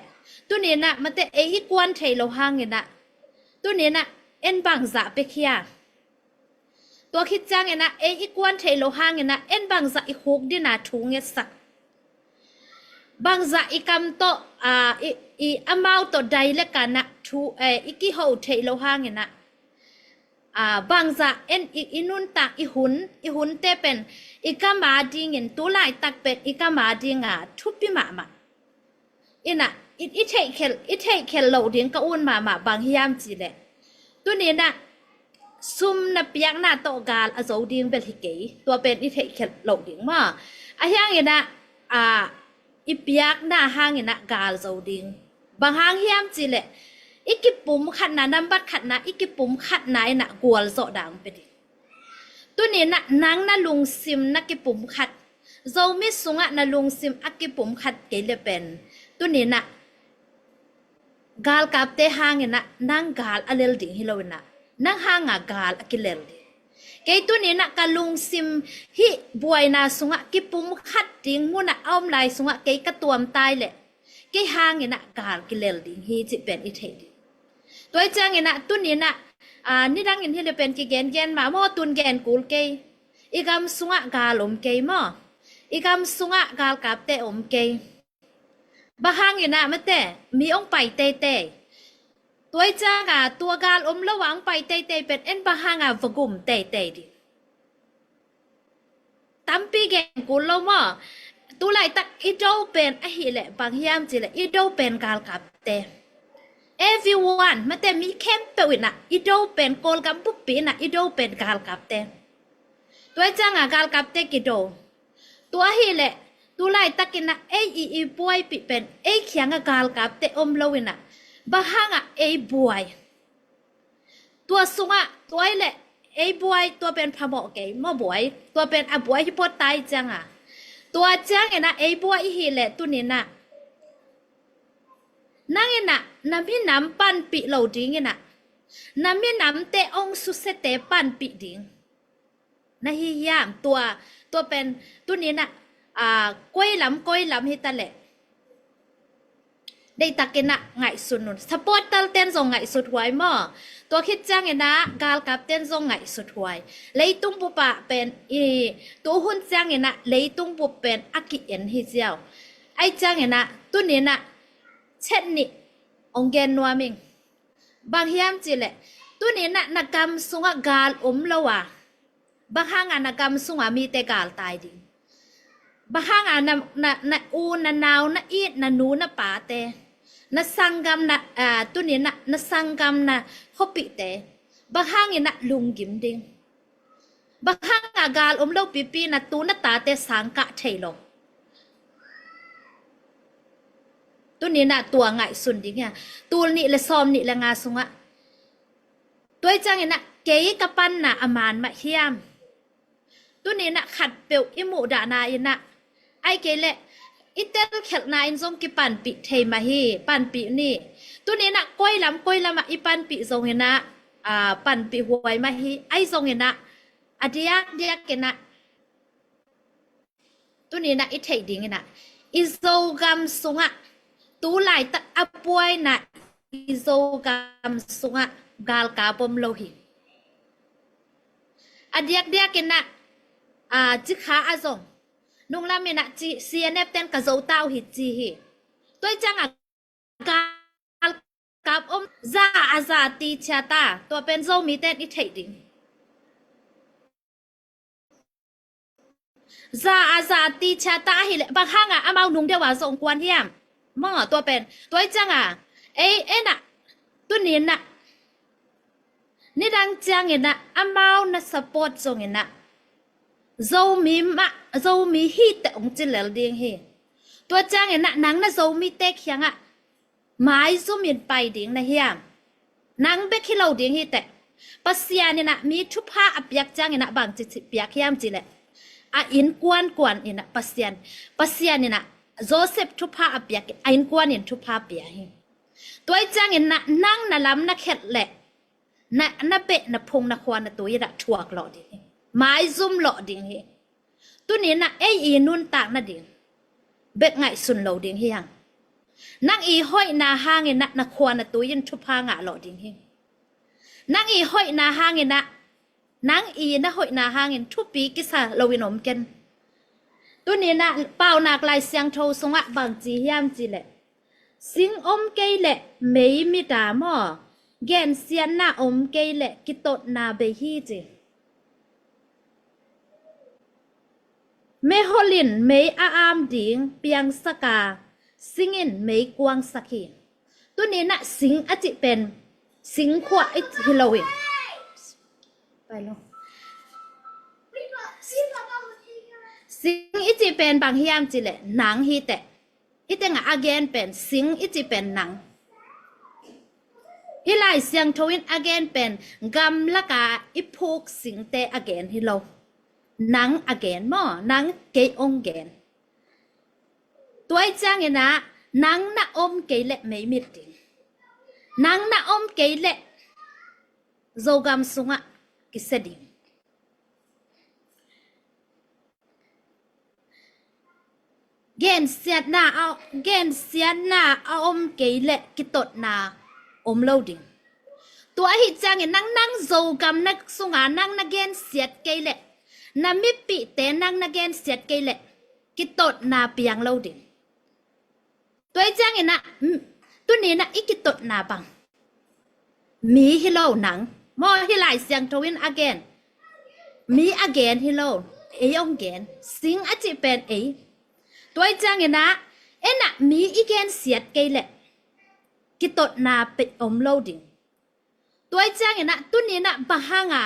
Tunin a, mate ei i kuan thei lo hangin a. Tunin a, en bangzah pek hia. Tua khit ciangin a, ei i kuan thei lo hangin a, en bangzah i khuk dina thu ngetsak. Bangzah i kam tawh, a, i, i amau tawh dai le kana thu, eh, i kiho thei lo hangin a. A, bangzah en i, i nuntak i hun, i hunte pen, i kam a dingin, tu laitak pen, i kam a dinga, thupi mahmah. Ina, i, i theihkhel, i theihkhel loh ding ka un mahmah bang hiam ci le. Tunin a, sum na piakna tawh gal a zo ding bel hi kei. Tua pen i theihkhel loh ding maw? A hiangin a, a, i piakna hangin a gal zo ding. Bang hang hiam ci le, i kipumkhatna, nambat khatna, i kipumkhatna in ah gualzawh dan pia ding. Tuni in ah nang na lungsim na kipumkhat, Zomi sungah na lungsim a kipumkhat kei le pen, tuni in ah galkapte hang in ah nang gal a lel ding hi lo in ah, nang hanga gal a kilel ding. Kei tuni in ah ka lungsim hih buaina sungah kipumkhat ding munah a om lai sungah kei ka tuamta i leh, kei hang in ah gal kilel ding hi cih pen i theih ding. Tua i ciang in ah tuni in ah, aa, nidang in hi le pen kigengen mah maw, tun gen kul kei. I gam sungah gal om kei maw? I gam sungah galkapte om kei. Bang hang in ah mate, mi ong pai teitei. Tua i cianga tua gal om lo a ong pai teitei pen en bang hanga va gum teitei ding. Tampi gen kul lo maw? Tu laitak i do pen ahih leh bang hiam cih leh i do pen galkapte. Everyone, mate, mi khempeuh in ah i do pen, Kawlgam buppi in ah i do pen galkapte. Tua i cianga galkapte kido. Tua ahih leh tu laitak in ah ei i, i buaipih pen ei kiangah galkapte om lo in ah bang hangah ei buai? Tua sungah tua i leh ei buai, tua pen phamawh kei maw, buai, tua pen a buai hi puat ta i cianga. Tua ciang in ah ei buai i hih leh tuni in ah nang in ah na minam panpih lo ding in ah, na minamte ong susiate panpih ding na hi hiam? Tua, tua pen tuni in ah, aa, koi lam, koi lam hi ta leh, deihtak in ah ngaihsun un. Supporter ten zong ngaihsut huai maw? Tua khit ciang in ah galkap ten zong ngaihsut huai. Leitung bup ah pen i, tu hun ciang in ah leitung bup pen a ki-en hi ziau. Ai ciang in ah tuni in ah chet nih ong gen nuam ing. Bang hiam cih leh tuni in ah na gam sungah gal om lo a, bang hanga na gam sunga mite galtai ding? Bang hanga na, na, na u, na nau, na it, na nu, na pate, na sanggam, na, aa, tuni in ah na sanggam, na khuapihte, bang hangin ah lunggim ding? Bang hanga gal om lo pipi na tu na tate sangkah thei lo? Tuni in ah tua ngaihsun ding hia? Tul nih le sawm nih le nga sungah. Tua i ciang in ah kei ka panna a man mah hiam? Tuni in ah khatpeuh i muhdahna in ah, ai kei leh i telkhelhna in zong kipanpih thei mah hi, panpih ni. Tuni in ah koi lam, koi lamah i panpih zong in ah, aa, panpih huai mah hi, ai zong in ah, a diakdiak in ah, tuni in ah i theih ding in ah, i Zogam sungah tu laitak a buaina, i Zogam sungah galkap om lo hi. A diakdiak in ah, aa, cikha a zong, nunglam in ah ci, C N F ten ka zo ta uh hi ci hi. Tua i ciang a galkap om, za a za ti ciat a, tua pen Zomi ten i theih ding. Za a za ti ciat a ahih leh bang hanga amau nung deuh a zong kuan hiam? Maw, tua pen, tua i ciang a, ei, en ah, tuni in ah, nidang ciang in ah amau na support zong in ah, Zomi mah, Zomi hi teh ong ci lel ding hi. Tua ciang in ah nang na Zomite kiangah maizum in pai ding na hiam? Nang bek hi lo ding hi teh. Pasian in ah mi thupha a piak ciang in ah bangci ci piak hiam cih leh, a innkuan kuan in ah Pasian, Pasian in ah Joseph thupha a piak, a innkuan in thupha pia hi. Tua i ciang in ah nang na lam na khelh leh, na, na beh na phung na khua na tui in ah thuak lawh ding hi. Maizum lawh ding hi. Tuni in ah ei i nuntak nading bek ngaihsun lo ding hi hang. Nang i hoihna hang in ah na khua na tui in thupha ngah lawh ding hi. Nang i hoihna hang in ah, nang i na hoihna hangin thupi kisa lo in om ken. Tuni in ah Paunak Lai Siangtho sungah bangci hiam cih leh, sing om kei leh mei mit a maw, gensiatna om kei leh kitotna bei hi ci. Mehol in mei a am ding piangsak a, sing in mei kuangsak hi. Tuni in ah sing a cih pen singkhua hi lo in, pai lo. Sing i cih pen bang hiam cih leh nang hi teh. I tengah a gen pen sing i cih pen nang. Hih Lai Siangtho in a gen pen gamlaka i phuk singte a gen hi lo. Nang a gen maw, nang kei ong gen. Tua ih ciangin ah nang na om kei leh meimit ding. Nang na om kei leh Zogam sungah kisia ding. Gensiatna a, gensiatna a om kei leh kitotna om lo ding. Tua ahih ciangin nang, nang Zogam na sunga nang na gensiat kei leh, na mipihte nang na gensiat kei leh kitotna piang lo ding. Tua ih ciangin ah, mm, tuni in ah i kitotna bang mi hi lo nang. Maw, hih Lai Siangtho in a gen. Mi a gen hi lo. Ei ong gen. Sing a cih pen ei. Tua ih ciangin ah, en ah mi i gensiat kei leh kitotna pe om lo ding. Tua ih ciangin ah, tuni in ah bang hanga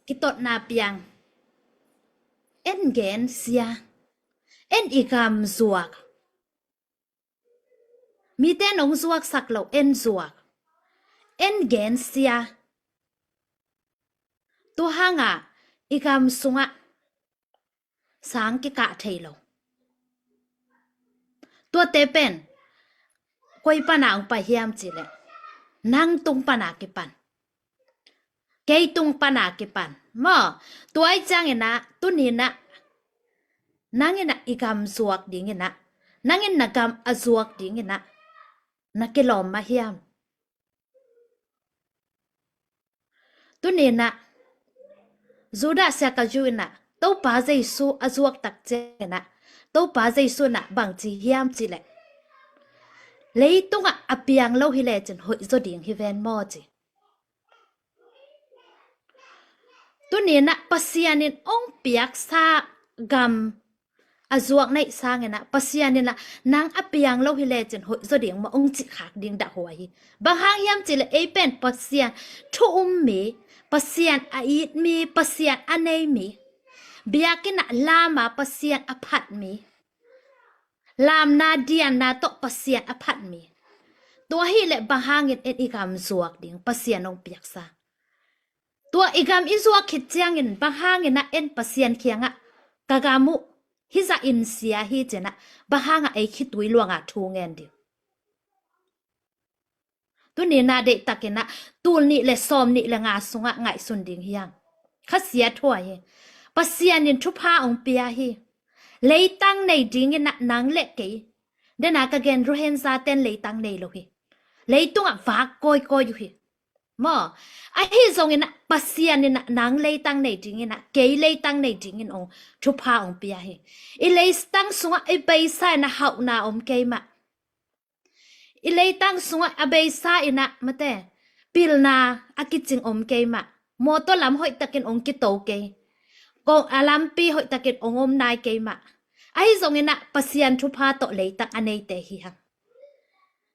kitotna piang. En gensia. En i gam zuak. Mite nong zuaksak lo, en zuak. En gensia. Tua hanga i gam sungah sang kikah thei lo. Tuate pen koi pana ong pai hiam cih leh, nang tung pana kipan. Kei tung pana kipan. Maw, tua ih ciangin ah, tuni in ah, nang in ah i gam zuak dingin ah, nang in na gam a zuak dingin ah, na kilawm mah hiam? Tuni in ah, Judas Iskariot in ah, Topa Jesu a zuak tak ciangin ah, Topa Jesu in ah bang ci hiam cih leh, leitungah a piang lo hi lecin hoih zaw ding hi ven maw ci. Tuni in ah Pasian in ong piaksa gam a zuak na hih sangin ah, Pasian in ah nang a piang lo hi lecin hoih zaw ding maw ong cih khak ding dah huai hi. Bang hang hiam cih leh ei pen Pasian thu um mi, Pasian a it mi, Pasian a nei mi, biakinn ah lam a Pasian a phat mi, lamna dianna tawh Pasian a phat mi. Tua hi leh bang hangin en i gam zuak ding, Pasian ong piaksa. Tua i gam i zuak khit ciangin bang hangin ah en Pasian kiangah, ka gam uh hih zah in sia hi ci-in ah, bang hangah ei khitui luanga thu ngen ding? Tuni in ah deihtakin ah, tul nih le sawm nih le nga sungah ngaihsun ding hi hang. Khasia thuai hi. Pasian in thupha ong pia hi. Leitang nei dingin ah nang le kei, den a ka gen Rohingya ten leitang nei lo hi. Leitungah vak kawikawi uh hi. Maw, ahi zongin ah Pasian in ah nang leitang nei dingin ah, kei leitang nei dingin ong thupha ong pia hi. I leitang sungah i beisa in ah hauhna om kei mah. I leitang sungah a beisa in ah mate, pilna a kicing om kei mah. Mawtaw lam hoihtakin ong kito kei. Kong a lampi hoihtakin ong om nai kei mah. Ahi zongin ah Pasian thupha tawh leitang a neite hi hang.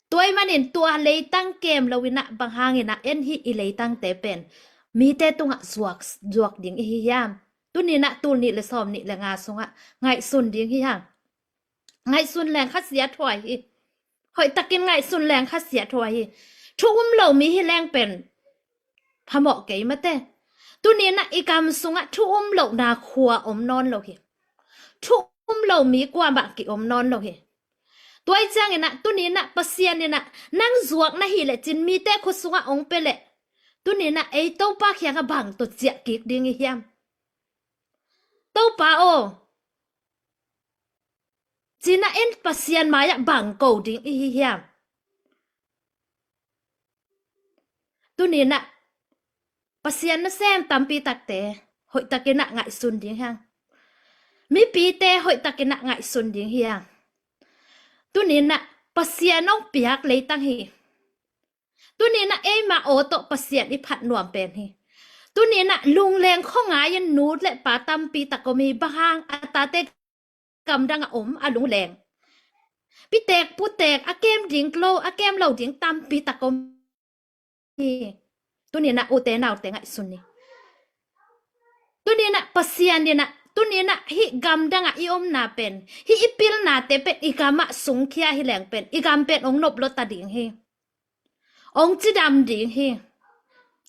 Tua ahih manin tua leitang kem lo in ah bang hangin ah en hih i leitangte pen mite tungah zuak, zuak ding i hi hiam? Tuni in ah tul nih le sawm nih le nga sungah ngaihsun ding hi hang. Ngaihsun leng khasia thuai hi. Hoihtakin ngaihsun leng khasia thuai hi. Thu um lo mi hi leng pen phamawh kei mate. Tuni in ah i gam sungah thu um lohna khua om nawn lo hi. Thu um lo mi kuamah ki om nawn lo hi. Tua ih ciangin ah, tuni in ah Pasian in ah nang zuak na hih lecin mite khut sungah ong pia leh, tuni in ah ei Topa kiangah bang tawh ciah kik ding i hiam? Topa aw, ci-in ah en Pasian mai-ah bang ko ding i hi hiam? Tuni in ah Pasian nasem tampi takte hoihtakin ah ngaihsun ding hi hang. Mipite hoihtakin ah ngaihsun ding hi hang. Tuni in ah Pasian ong piak leitang hi. Tuni in ah eima aw tawh Pasian i phat nuam pen hi. Tuni in ah lungleng khuangai in nu le pa tampi tak om hi. Bang hang? A tate gamdang a om a lungleng. Pitek putek a kem ding lo, a kem lo ding tampi tak om hi. Tuni in ah ute naute ngaihsun ni. Tuni in ah Pasian in ah, tuni in ah hih gamdang ah i omna pen, hih i pilnate pen i gam ah sungkhia hi leng pen, i gam pen ong nop lua ta ding hi. ong cidam ding hi.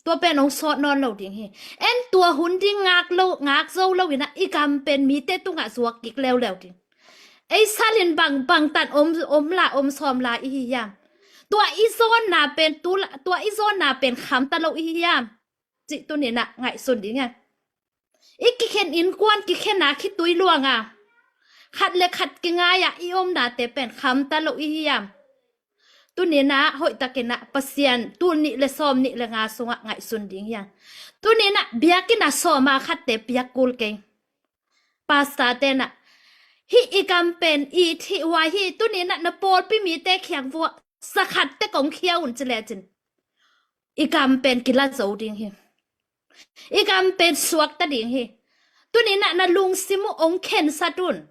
Tua pen ong sawt nawn lo ding hi. En tua hun ding ngak lo, ngak zo lo inah i gam pen mite tungah zuak kik leuleu ding. Ei salin bang, bangtan om, om la, om sawm la i hi hiam? Tua i zawnna pen, tu la, tua i zawnna pen khamta lo i hi hiam? Cih tuninah ngaihsun ding hiam? I kikhen innkuan kikhena khitui luanga khat le khat kingai-ah i omnate pen khamta lo i hi hiam? Tuninah hoihtakinah Pasian tul nih le sawm nih le nga sungah ngaihsun ding hiam? Tuninah biakinnah sawma khatte piak kul kei. Pastor tenah hih i gam pen it hih huai hi, tuninah na pawlpi mite khiang vuah zakhat tek ong khia un ci lecin i gam pen kila zo ding hi. I gam pen suakta ding hi. Tuninah na lungsim uh ong khensat un.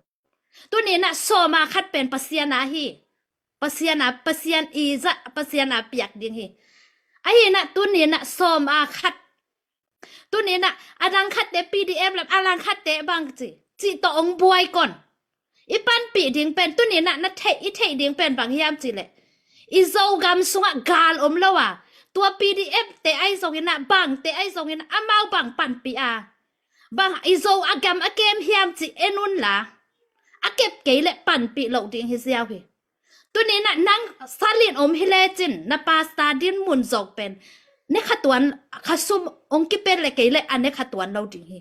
Tuninah sawma khat pen Pasian a hi. Pasian a, Pasian i zah, Pasian a piak ding hi. Ahinah tuninah sawma khat, tuninah a langkhatte P D F lam, a langkhatte bang ci, cih tawh ong buai kon. I panpih ding pen tuninah na theih, i theih ding pen bang hiam cihleh, i Zogam sungah gal om lo a, tua P D F te ahi zonginah, bangte ahi zonginah amau bang panpih a, bang i Zo a gam a kem hiam cih en unla, a kep kei leh panpih loh ding hi ziau hi. Tuninah nang salin om hi lecin na pastor din mun zawk pen ne khatuan, khasum ong kipen le kei leh a ne khatuan lo ding hi.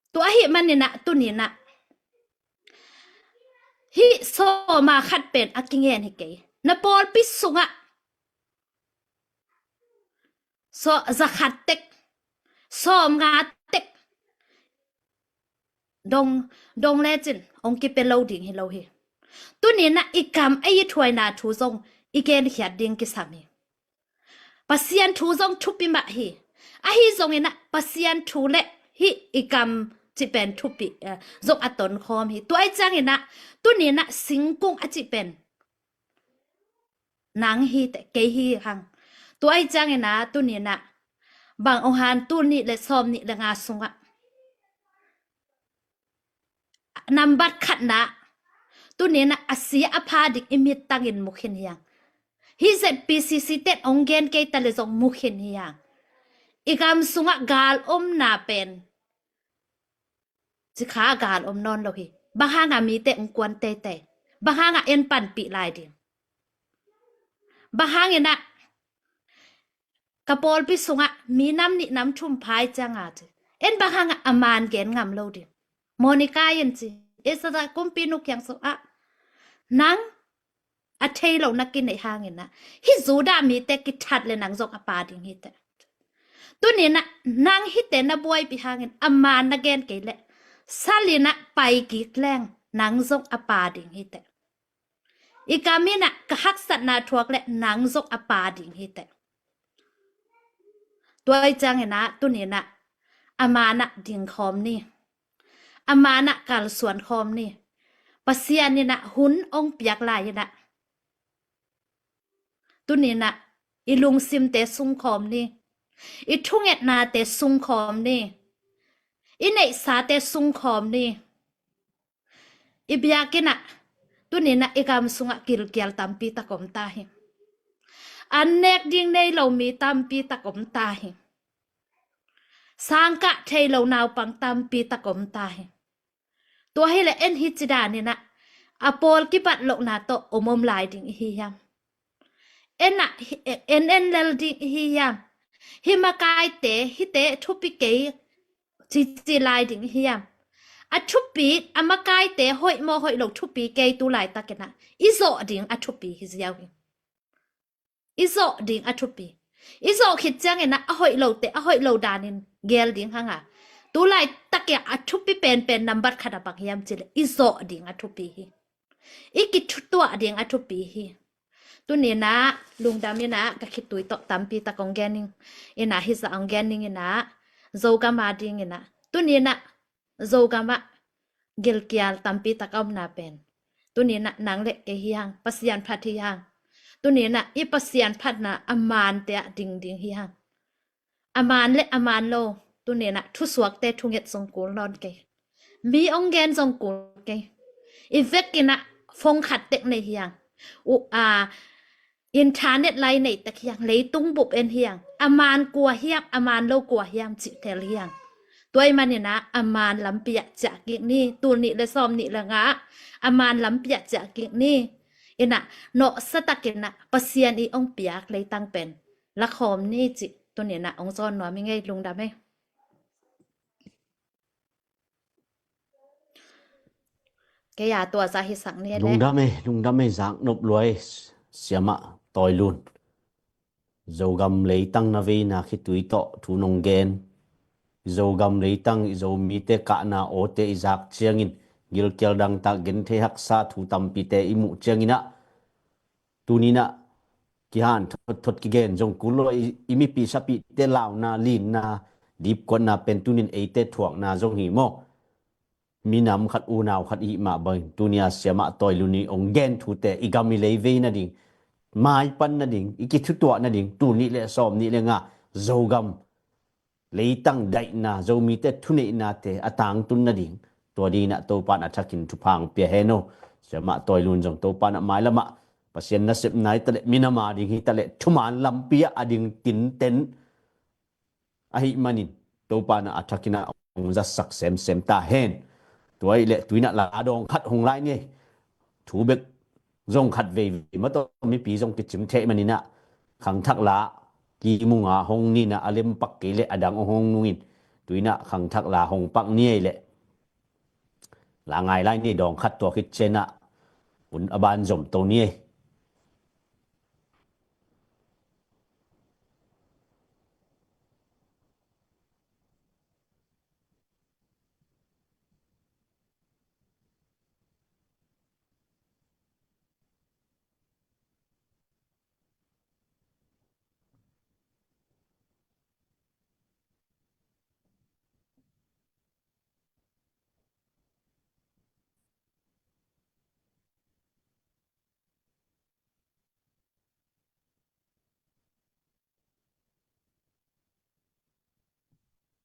Tua ahih maninah tuninah hih sawma khat pen a kingen hi kei. Na pawlpi sungah sawm, zakhat tek, sawmnga tek dong, dong lecin ong kipe lo ding hi lo hi. Tuninah i kam a i thuaina thu zong i genkhiat ding kisam hi. Pasian thu zong thupi mah hi. Ahi zonginah Pasian thu le hih i kam cih pen thupi, eh, zong a tonkhawm hi. Tua ahi cianginah tuninah singkung a cih pen nang hi teh, kei hi hang. Tua ahi cianginah tuninah bang ong han, tul nih le sawm nih le nga sungah nambat khatna, tuninah a sia a pha ding i mittangin mu khin hiang. Hih Z P C C ten ong gen kei ta le zong mu khin hiang. I gam sungah gal omna pen cikha gal om nawn lo hi. Bang hanga mite ong kuan teitei? Bang hanga en panpih lai ding? Bang hanginah ka pawlpi sungah mi nam nih nam thum phai cianga ci, en bang hangah a man gen ngam lo ding? Monica in ci, Israel kumpi nu kiang sungah nang a thei lo na kineih hanginah hih Judah mite kithat le nang zong a pa ding hi teh. Tuninah nang hihte na buaipih hangin a man na gen kei leh salinah pai kik leng nang zong a pa ding hi teh. I kam inah ka haksatna thuak leh nang zong a pa ding hi teh. Tua ahi cianginah tuninah a manah dingkhawm ni. A manah kalsuan khawm ni. Pasian inah hun ong piak lai inah tuninah i lungsimte sungkhawm ni. I thungetnate sungkhawm ni. I neihsate sungkhawm ni. I biakinnah tuninah i gam sungah gilkial tampi tak om ta hi. An nek ding nei lo mi tampi tak om ta hi. Sangkah thei lo naupang tampi tak om ta hi. Tua hileh en hih ci daninah a pawl kibat lohna tawh om om lai ding i hi hiam? Enah hi-, en en lel ding i hi hiam? Hih makaite hihte thupi kei cici lai ding i hi hiam? A thupi, a makaite hoih maw hoih lo thupi kei tu laitakinah i zawh ding a thupi hi ziau hi. I zawh ding a thupi. I zawh khit cianginah a hoih lote a hoih lo danin gel ding hanga, tu laitakia a thupi penpen nambat khat a bang hiam cileh i zawh ding a thupi hi. I kithutuah ding a thupi hi. Tuninah lungdam inah ka khitui tawh tampi tak ong gen ning inah, hizah ong gen ning inah, Zogam a dinginah tuninah Zogamah gilkial tampi tak a omna pen tuninah nang le kei hi hang, Pasian phat hi hang. Tuninah i Pasian phatna a mante ah dingding hi hang. A man le a man lo, tuninah thusuakte thunget zong kul nawn kei. Mi ong gen zong kul kei. I vekinah phone khat tek nei hi hang. U, a, Internet lai nei tek hiang, leitung bup en hiang, a man kua hiam, a man lo kua hiam cih tel hiang. Tua ahih manin ah a man lampi ah ciah kik ni, tul nih le sawm nih le nga ah a man lampi ah ciah kik ni. Inah nawhsa takin ah Pasian i hong piak leitang pen lakhawm ni cih tuni-in ah hong zawn nuam ing ei. Lungdam ei. Kei a tua zah hisak ni le. Lungdam ei, lungdam ei, zak nop lua ei, siamah Tawi Lun. Zogam leitang na veina khitui tawh thu nong gen. Zogam leitang i Zomite kahna awte i zak ciangin gilkial dangtak genthei haksa thu tampite i muh ciangin ah tuni-in ah kihan thotthot kigen zong kul lo i, i mipi sapite launa, linna, dipkuatna pen tuni-in eite thuakna zong hi maw? Minam khat, unau khat i hih mah bangin tuni-a siamah Tawi Lun i hong gen thute i gam i lei vei nading, maipan nading, i kithutuah nading, tul nih le sawm nih le nga Zogam leitang daihna, Zomite thuneihnate a tangtun nading, tua dingin ah Topa in a thakin thupha hong pia hen aw. Siamah Tawi Lun zong Topa in ah mailam ah Pasian nasepna hi taleh, minam a ding hi taleh, thuman lampi ah a ding tinten ahih manin Topa in ah a thakin ah hong zatsak semsem ta hen. Tua ahih leh tuni-in ah la dawng khat hong lai ni. Thu bek zong khat veivei mah tawh mipi zong kicim thei manin ah khangthak la kimu nga hong ni-in ah a lem pak kei leh a dang hong nungin tuni-in ah khangthak la hong pak ni ei leh la ngai lai ni. Dawng khat tua khit ciangin ah hun a ban zom to ni ei.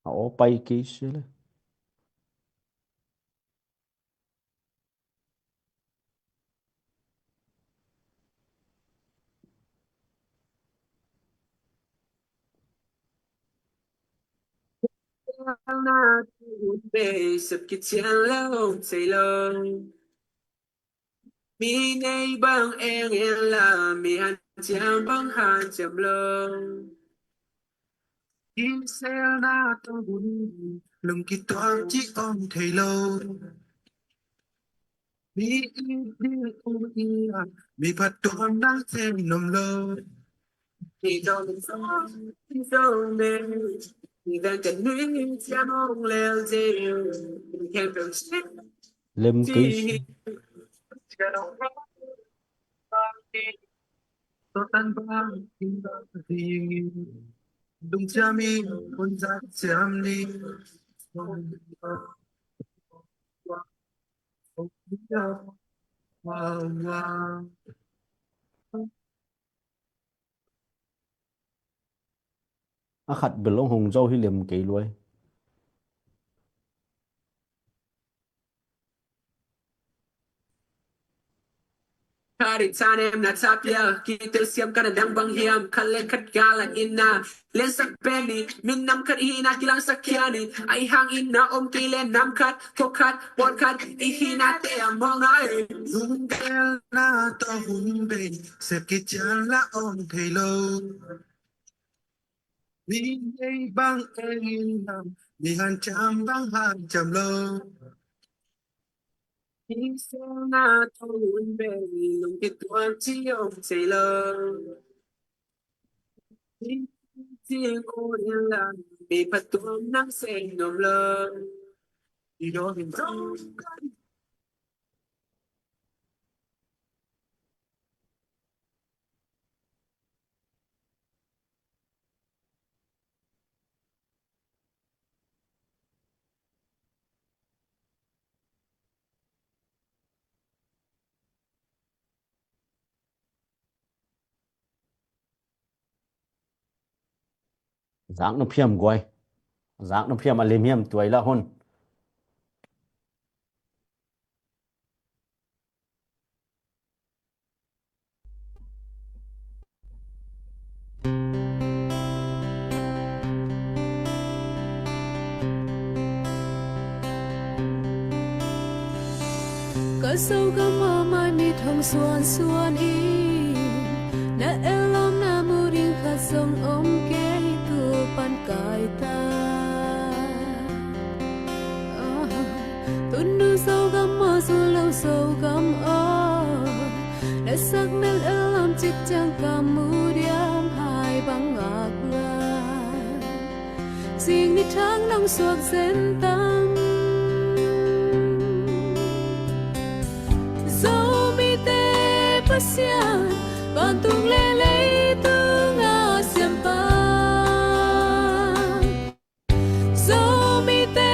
A aw pai kei sia le. Mi nei bang eng inla, mi hanciam bang hanciam lo. Kiselna tawh hun lungkituak cih om thei lo. Mi it ding um inla, mi phattuam nang sem nuam lo. Lem kei. A khat bel hong hong zo hi lem kei luai. Kari tanem na tapia, kitel siam kana dang bang hiam, khat le khat gala inna. Lensak peni, minam khat ihina kilangsak kiani, ai hang inna om kei le nam khat, ko khat, por khat, ihina te among na e. Zungkel na to hun be, sep kichal la om thei lo. Mi nei bang eng inla, mi hanciam bang hanciam lo. Kiselna tawh hun be, lungkituak cih om thei lo. Mi it ding um inla, mi phattuam nang sem nuam lo. Zak nop hiam guai. Zak nop hiam, a lim hiam, tuai la hun. Ka Zogam aw, mai mit hong suansuan in, na ellawmna mu ding khat zong om kei, tua pan kai ta. Tunu Zogam aw, zun lo Zogam aw, na sak mel ellawm cik ciang ka mu diam, hai bang ngak lai. Zing ni thak nong suak zen tang. Zomite Pasian, vantung le leitung a siampa. Zomite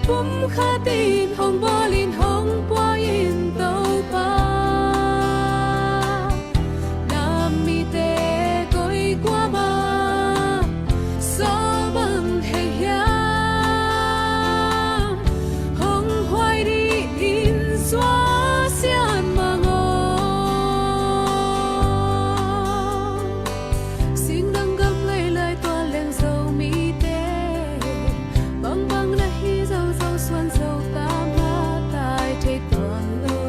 pumkhat in hong bawl in hong pua in Topa. Na mite koi kuamah sawl bang hei hiam, hong huai dih in Zua sian mang aw. Singdang gam lei lai tua leng Zomite, bangbang na hi zong Zo suan Zo tama tai thei tuan lo.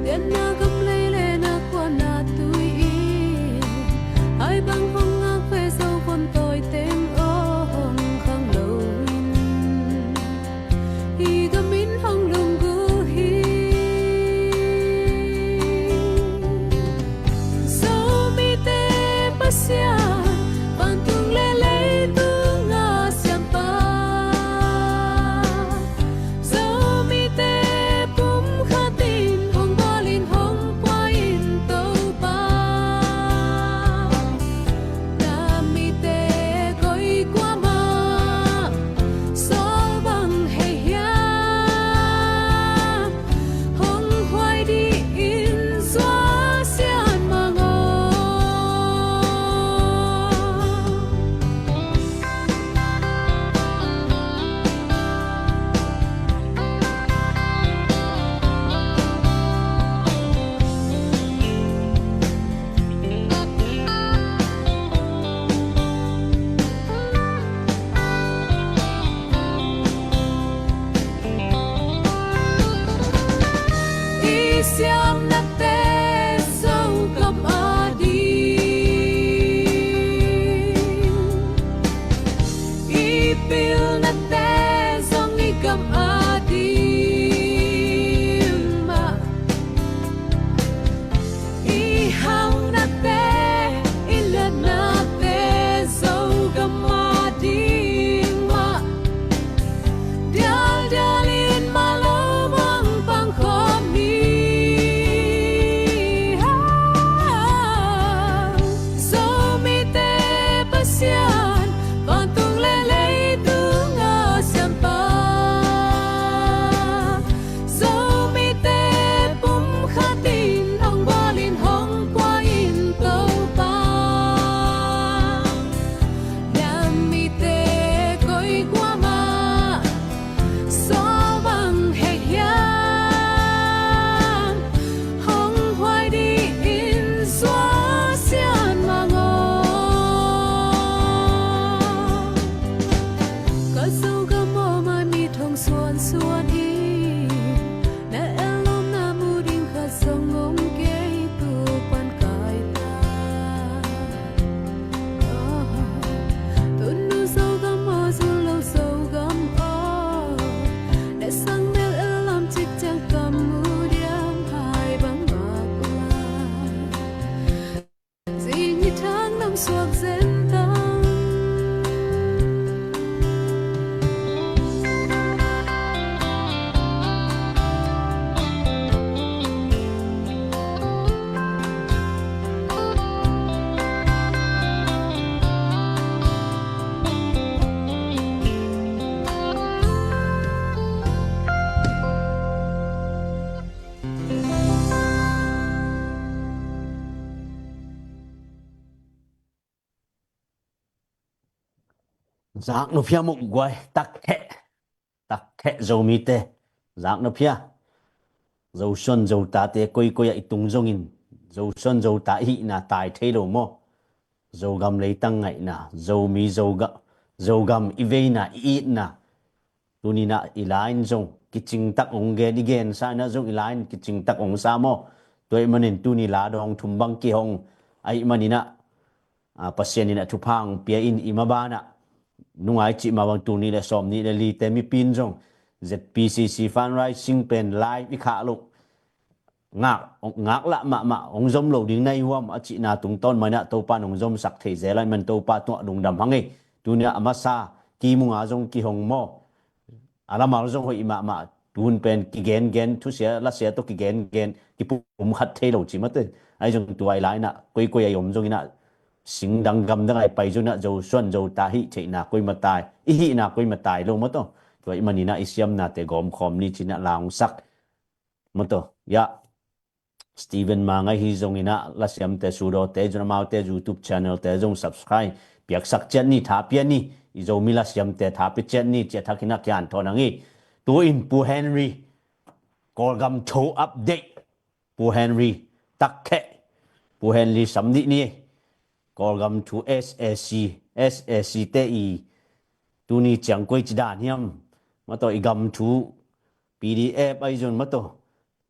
Lianna gam lei le na khuana tui in, hai bang hong ngak ve Zo vun tawi teng aw hong khang lo in. Hih gam in hong lunggulh hi. Zomite Pasian, vantung le leitung a siampa. Zomite pumkhat in hong bawl in hong pua in Topa. Na mite koi kuamah sawl bang hei hiam, hong huai dih in Zua sian mang aw. I siamnate Zogam ading, i pilnate zong i gam ading mah. I haunate, i liatnate Zogam ading mah. Dialdial in mah lo bang pangkhawm hi. Zomite Pasian, vantung le leitung a siampa. Zomite pumkhat in hong bawl in hong pua in Topa. Na mite koi kuamah sawl bang hei hiam, hong huai dih in Zua sian mang aw. Ka Zogam aw, mai mit hong suansuan in, na ellawmna mu ding khat zong om kei, tua pan kai ta. Tunu Zogam aw, zun lo Zogam aw, na sak mel ellawm cik ciang ka mu diam, hai bang ngak lai. Zing ni thak nong suak zen tang. Zak nuphia muk guai, tak kheh, tak kheh Zomite. Zak nuphia. Zosuan Zotate koikoi ah i tung zongin, Zosuan Zota i hihna tai thei lo maw? Zogam leitang ngaihna, Zomi Zoga-, Zogam i veina, i itna, Tuninah i la in zong kicingtak ong gen, i gensa inah zong i la in kicingtak ong sa maw? Tua ih manin tuni la dawng thum bang kihong ahih maninah, a, Pasian inah thupha ong pia in i mabanah nungai cih mah bang tul nih le sawm nih le lite mipi in zong Z P C C fundraising pen live i khah loh ngak, ngaklah mahmah hong zom lo ding na hi huam a cihna tungtawn mah inah Topa in hong zomsak thei zel ahih man Topa tungah lungdam hang ei. Tuninah a masa kimunga zong kihong maw? A lamal zong hoih mahmah, tuhun pen kigengen, thusia lasia tawh kigengen, kipumkhat thei lo ci mate. Ahi zong tua i la inah koikoi a i om zong inah singdang gamdang a i pai zong inah Zosuan Zota hih theihna koima tai, i hihna koima tai lo maw taw. Tua ih maninah i siamnate gawmkhawm ni cinah la hong sak maw taw. Ya, Stephen Mangai hi zong inah lasiamte sudawte zong amaute YouTube channel te zong subscribe piaksak ciat ni, tha pia ni. I Zomi lasiamte tha pia ciat ni, ciah thak inah kian thawn ang hi. Tu in Pu Henry, Kawlgam thu update. Pu Henry, takheh. Pu Henry sam dih ni. Kawlgam thu S A C, S A C te i tuni ciang koi ci dan hiam? Maw taw, i gam thu P D F ahi zong maw taw,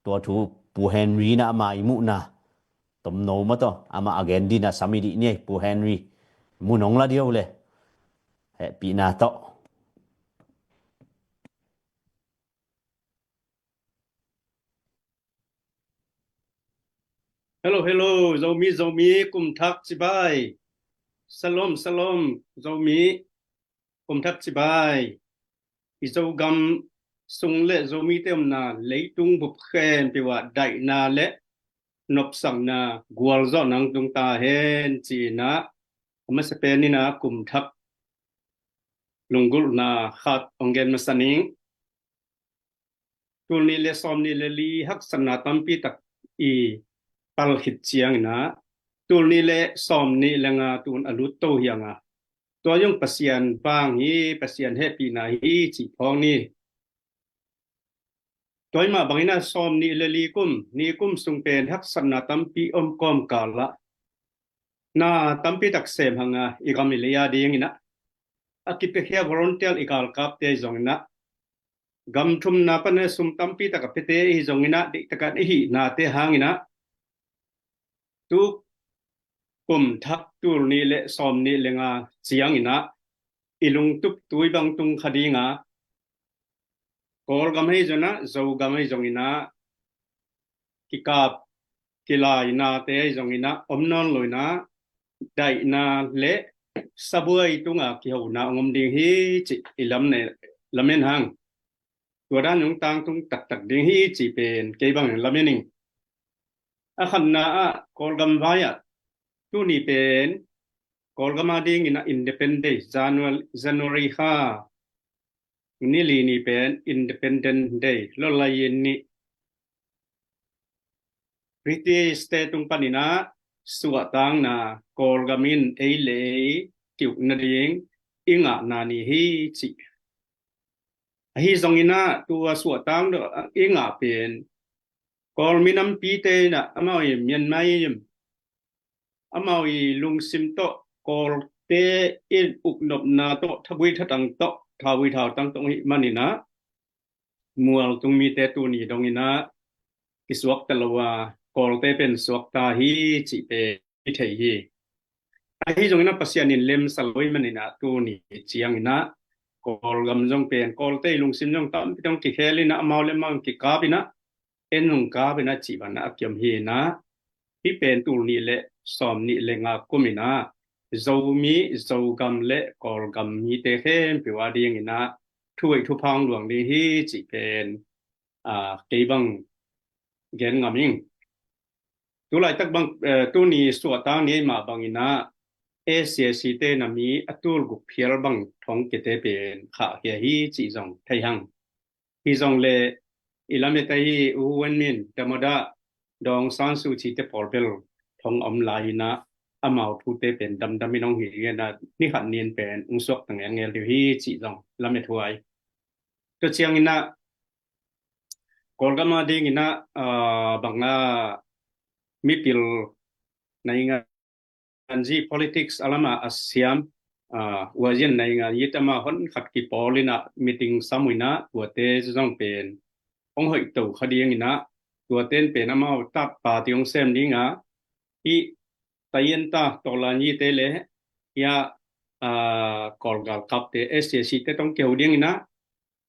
tua thu Pu Henry inah ama i muhna tomno maw taw, ama a gen dinah sam i dih ni ei, Pu Henry. Mun ong la diau le. Hehpihna tawh. Hello, hello, Zomi, Zomi, kum thak cibai. Salom, salom, Zomi, kum thak cibai. I Zogam sung le Zomite omna leitung bup khempeuh ah daihna le nopsakna gualzawh nang tung ta hen ci-inah a masa pen inah kum thak lunggulhna khat ong gen masa ning. Tul nih le sawm nih le li haksatna tampi tak i pal khit ciang inah tul nih le sawm nih le nga tun a lut to hi ang a, tua zong Pasian vang hi, Pasian hehpihna hi cih phawk ni. Tua ih mah bang inah sawm nih le li kum, ni kum sung pen haksatna tampi om kawmkal ah na tampi tak sem hang a, i gam i lei a ding inah a kipiakhia volunteer i galkapte zong inah gam thumna pan a sum tampi tak a piate ahi zong inah deihtakin i hihnate hang inah tu kum thak tul nih le sawm nih le nga ciang inah i lungtup tui bang tung kha ding a, Kawlgam ahi zong inah, Zogam ahi zong inah kikap kilainate ahi zong inah om nawn lo inah daihna le sabuai tunga kihona ong om ding hi cih i lam ne, lamen hang. Tua dan zong tangtung taktak ding hi cih pen kei bang lamen ing. A khatna ah Kawlgam vai ah tuni pen Kawlgam a ding inah Independence Day, January, January kha ni li ni pen Independence Day, lawlai in ni British te tung pan inah suahtakna Kawlgam in ei le ei kiuk nading i ngahna ni hi cih. Ahi zong inah tua suahtak dawh i ngah pen Kawl minampite inah amau i Myanmar i amau i lungsim tawh, Kawlte in uknopna tawh, thagui thatang tawh, thaui thautang tawh hih man inah mual tung mite tuni dong inah kisuak ta lo a, Kawlte pen suakta hi cih pen i thei hi. Ahi zong inah Pasian in lemsa lo ih man inah tuni ciang inah Kawlgam zong pen Kawlte i lungsim zong tampi dong kikhel inah amau le amau kikap inah en hong kap inah cih bang inah a kiom hi inah, hih pen tul nih le sawm nih le nga kum inah Zomi, Zogam le Kawlgam mite khempeuh a ding inah thuhoih thupha luang ding hi cih pen, a, kei bang gen ngam ing. Tulaitak bang, eh, tuni suahtak ni mah bang inah S A C te na mi a tul guk phial bang thong kite pen khahkhia hi cih zong thei hang. Hi zong le i lamet ahi U Win Myint, Damodar, Daw Aung San Suu Kyi te pawl bel thong om lai inah amau thute pen damdam in hong hi ngen a, ni khat ni in pen hong suakta ngelngel ding hi cih zong lamet huai. Tua ciang inah Kawlgam a ding inah, ah, bang a mipil na ing a anzi politics a lam a a siam Uazian naingan yit ama hon khat kipawl inah meeting sam uh inah tuate zong pen hong hoih to kha ding inah tuaten pen amau tat party hong sem dinga hih Tayenta Tawlan yite le hia Kawlgal kapte S A C te tong kiho ding inah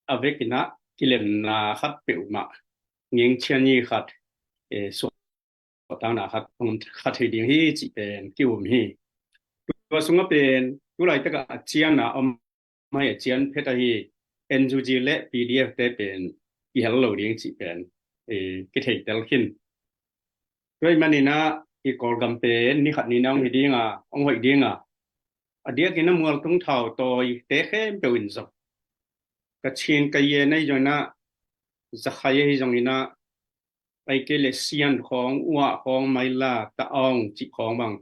a vek inah kilemna khat peuhmah ngeng chian yi khat suahtakna khat hong khat thei ding hi cih pen ki-um hi. Tua sungah pen tulaitakah a ciana om mai a cian phet ahi N U G le P D F te pen kihel lo ding cih pen kitheitel khin. Tua ih maninah i Kawlgam pen ni khat ni nang hi dinga hong hoih dinga a diakin a mualtung thau tawi te khempeuh in zong Kachin ka yen ahi zonginah zakhai ahi zonginah ai kei le sian khawng uah khawng maila ta awng cih khawng bang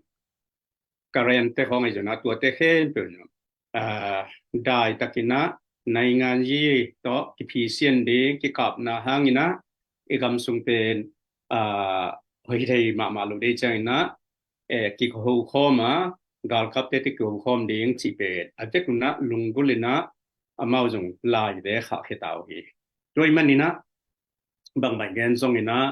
Karen te khawng ahi zonginah tuate khempeuh inah daitakinah naingan yi tawh kiphisian ding kikapna hanginah i gam sung pen hoih thei mahmah lo dei cianginah kiho khawm a galkapte te kiho khawm ding cih pen a vek unah lunggulh inah amau zong lai le khahkhia ta uh hi. Tua ih maninah bangmah gen zonginah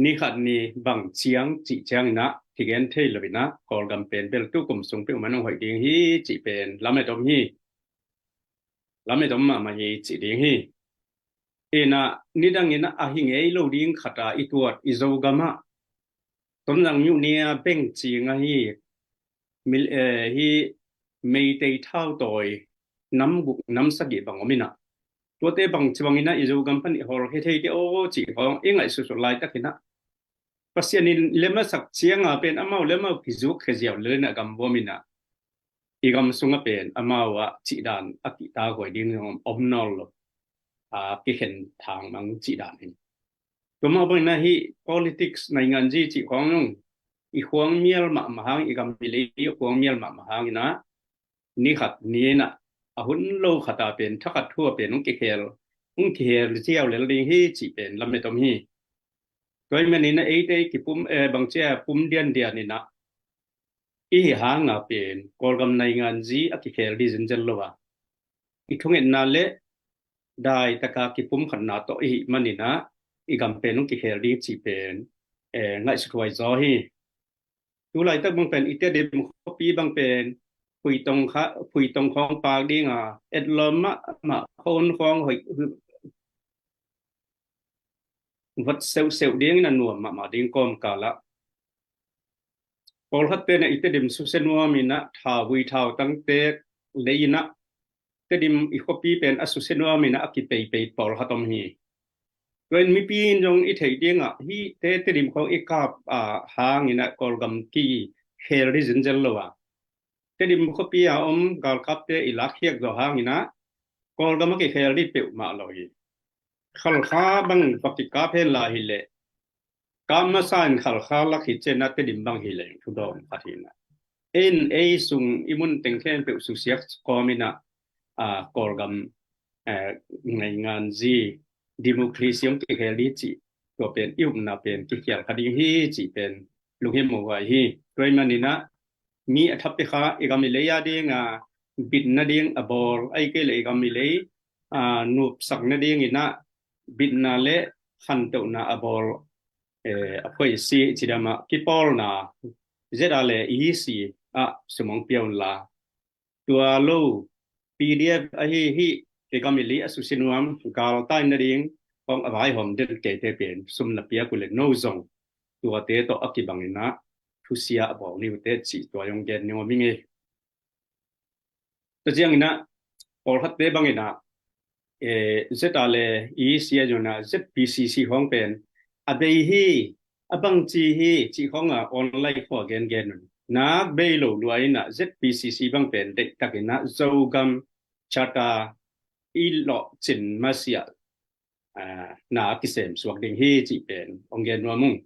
ni khat ni bang ciang cih cianginah kigen thei lo inah Kawlgam pen bel tu kum sung peuhmah hong hoih ding hi cih pen lamet om hi. Lamet om mahmah hi cih ding hi. Inah nidanginah a hi ngei lo ding khata i tuat i Zogamah Tonzang nyuhnia beng cing ahi hi Meitei thautawi nam guk nam sagih bang om inah tuate bang ci banginah i Zogam pan i hawlkhia thei te aw cih khawng i ngaihsutsut laitakinah Pasian in lemasak cianga pen amau lemau kizuk kheziau le lenah gam bawm inah i gam sungah pen amau ah cihdan a kihtakhuai ding om nawl lo a kikhen thangmang cihdan hi. Tua mah banginah hih politics nainganzi cih khawng nung i khuang mial mahmah hang i gam i lei i khuang mial mahmah hanginah ni khat ni inah a hun lo khata pen thakhat thua pen hong kikhel hong kikhel ziau lel ding hi cih pen lamet om hi. Tua ih maninah eite i kipum bangcia pum diandian inah i hi hanga pen Kawlgam nainganzi a kikhel ding zenzel lo a i thungetna le daitaka kipum khatna tawh i hih maninah i gam pen hong kikhel ding cih pen ngaihsut huai zaw hi. Tulaitak bang pen i Tedim khuapi bang pen phuitong khawng pak dinga etlawm mahmah khawng khawng hoih vat seuhseuh dingin a nuam mahmah ding kawmkalah pawlkhatte na i Tedim susia nuam inah thauvui thautangte lei inah Tedim i khuapi pen a susia nuam inah a kipeipei pawlkhat om hi. Tua in mipi in zong i theih dingah hihte Tedim khawng i kap a hanginah Kawlgam kikhel ding zenzel lo a Tedim khuapi a om galkapte i lakkhiak zaw hanginah Kawlgam a kikhel ding peuhmah lo hi. Khalkha bang va kikap hen la hileh kap masa in Khalkha lak hi cianah Tedim bang hileh thudawm khat hinah ei in ei sung i mun teng khempeuh susiak kawm inah Kawlgam nainganzi democracy hong kikhel ding cih tua pen i upna pen kikhial kha ding hi cih pen lunghimawh huai hi. Tua ih maninah mi a thapi kha i gam i lei a dinga bitna ding a bawl ahi kei le i gam i lei nupsak nading inah bitna le khantohna a bawl a phuaisi cidamah kipawlna zeta le E C ah sumong piaunla tua lo PDF ahi hih kei gam i lei a susia nuam galtai nading hong a vaihawm den keite pen sum na piak uh le no zong tuate tawh a kibanginah thusia a bawl ni uhte cih tua hong gen ni ngawm hi ngei. Tua cianginah pawlkhatte banginah zeta le E C a zunah ZPCC hong pen a bei hi a bangci hi cih hong a online khua gengen un nak bei lo lua inah ZPCC bang pen deihtakinah Zogam charter i lawhcin masiah na a kisem suak ding hi cih pen hong gen nuam ung.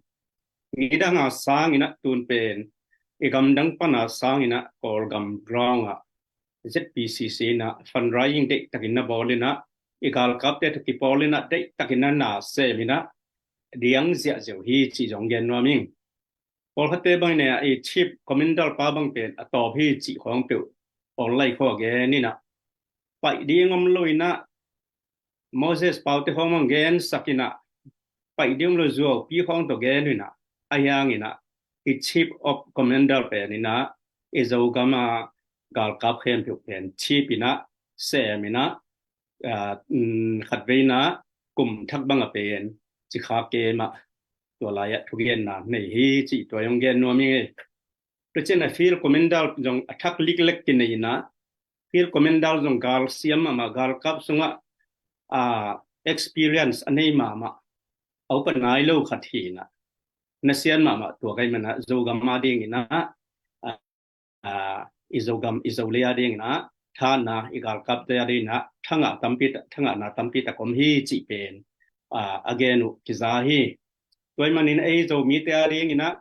Nidanga sanginah tun pen i gamdang pana sanginah Kawlgam ground ah ZPCC inah fundraising deihtakin na bawl inah i galkapte tawh kipawl inah deihtakin na na sem inah diang ziahziau hi cih zong gen nuam ing. Pawlkhatte bangin a i chief commander pa bang pen a tawp hi cih khawng peuh Awllai khua gen inah, paih ding om lo inah, Moses Paute khawng mang gensak inah, paih ding om lo Zuaupi khawng tawh gen inah, a hiang inah, i Chief of Commander pen inah, i Zogam a galkap khempeuh pen chief inah, sem inah, ah, mm, khatvei inah kum thak bang a pen Cikha kem ah tua lai ah thugenna nei hi cih tua hong gen nuam ing ei. Tua ciang a Field Commander zong a thak liklek kinei inah, Field Commander zong galsiam mahmah, galkap sungah, ah, experience a nei mahmah, a upa nai lo khat hi inah, nasian mahmah tua ka hih manah Zogam a ding inah, ah, ah, i Zogam, i Zolei a ding inah, thahatna, i galkapte a ding inah, thangah tampi ta-, thangahna tampi tak om hi cih pen, ah, a gen uh kiza hi. Tua hih manin ei Zomite a ding inah,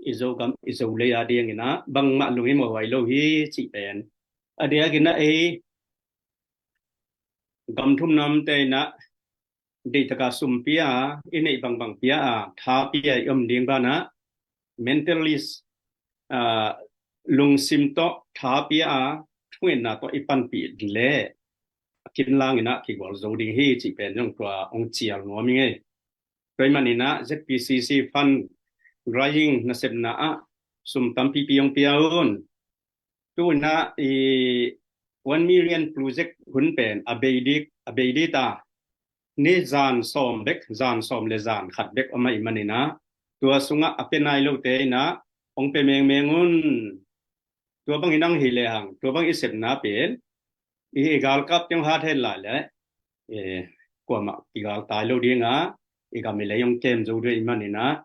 i Zogam, i Zolei a ding inah, bangmah lunghimawh huai lo hi cih pen. A diak inah ei gam thumna omte inah, deih taka sum pia a, i neih bangbang pia a, tha pia i om ding banah, mentalist, ah, lungsim tawh tha pia a, thungetna tawh i panpih leh, a kinlang inah kigual zo ding hi cih pen zong tua hong cial nuam ing ei. Tua hih man inah Z P C C fund raising nasepna ah sum tampipi hong pia un. Tu inah i one million project hun pen a bei ding, a bei ding ta. Ni zan sawm bek, zan sawm le zan khat bek om ahih man inah, tua sungah a pia nai lote inah hong pia mengmeng un. Tua bang inah hi lehang, tua bang i sepna pen, i, i galkapte hong hat hen lai leh, eh, kuamah kigal tai lo ding a, i gam i lei hong kem zo ding ahih man inah,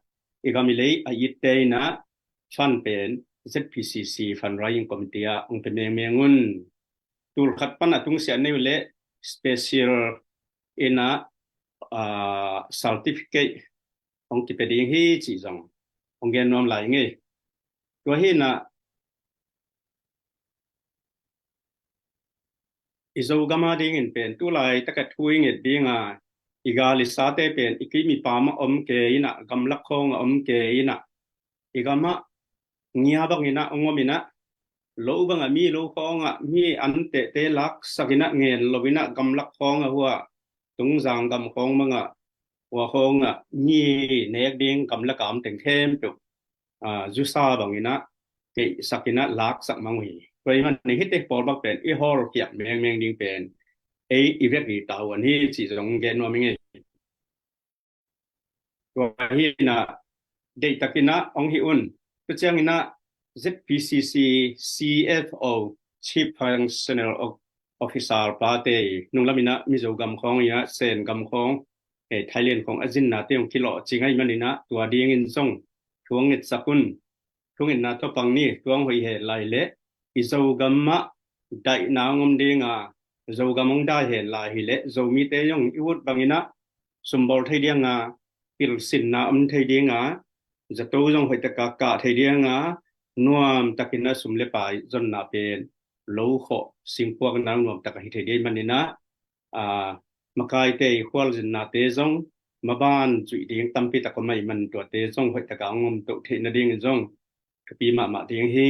i gam i lei a itte inah, fund pen Z P C C fundraising committee ah hong pia mengmeng un. Tul khat pan a tungsiah nei uh leh special inah, ah, certificate hong kipia ding hi cih zong hong gen nuam lai ing ei. Tua hi inah, i Zogam a dingin pen tu laitak a thu i nget ding a, i gal i sate pen i kim i pam ah om kei inah, gamlak khawng ah om kei inah, i gam ah ngia bang inah hong om inah, lo bang ah mi lo khawng ah mi an tehte laksak inah, ngen lo inah, gamlak khawng ah hua Tungzang gam khawng bang ah, hua khawng ah mi nek ding gamlak a om teng khempeuh, ah, zusa bang inah, keihsak inah, laksak mang uh hi. Tua ahih manin hihte pawl bang pen i hawlkhiak mengmeng ding pen ei i vek i tavuan hi cih zong gen nuam ing ei. Tua hi inah, deihtak inah hong hi un. Tua ciang inah Z P C C C F O, Chief Functional Officer pate, nunglam inah Mizo gam khawng inah, Sen gam khawng, eh, Thailand khawng a zinnate hong kilawh cing ahih man inah, tua dingin zong thu hong ngetsak un. Thungetna tawh pang ni, tua hong hoih hen lai leh, i Zogam ah daihna hong om ding a, Zogam hong dai hen lai hi leh, Zomite zong i ut bang inah sumbawl thei ding a, pilsinna om thei ding a, zato zong hoih tak a kah thei ding a, nuam tak inah sum le pai zonna pen, lo khawh singpuakna nuam tak a hi thei ding ahih man inah, ah, makaite i khualzinnate zong, maban zuih ding tampi tak om ahih man tuate zong hoih tak a hong om to theih nadingin zong thupi mahmah ding hi.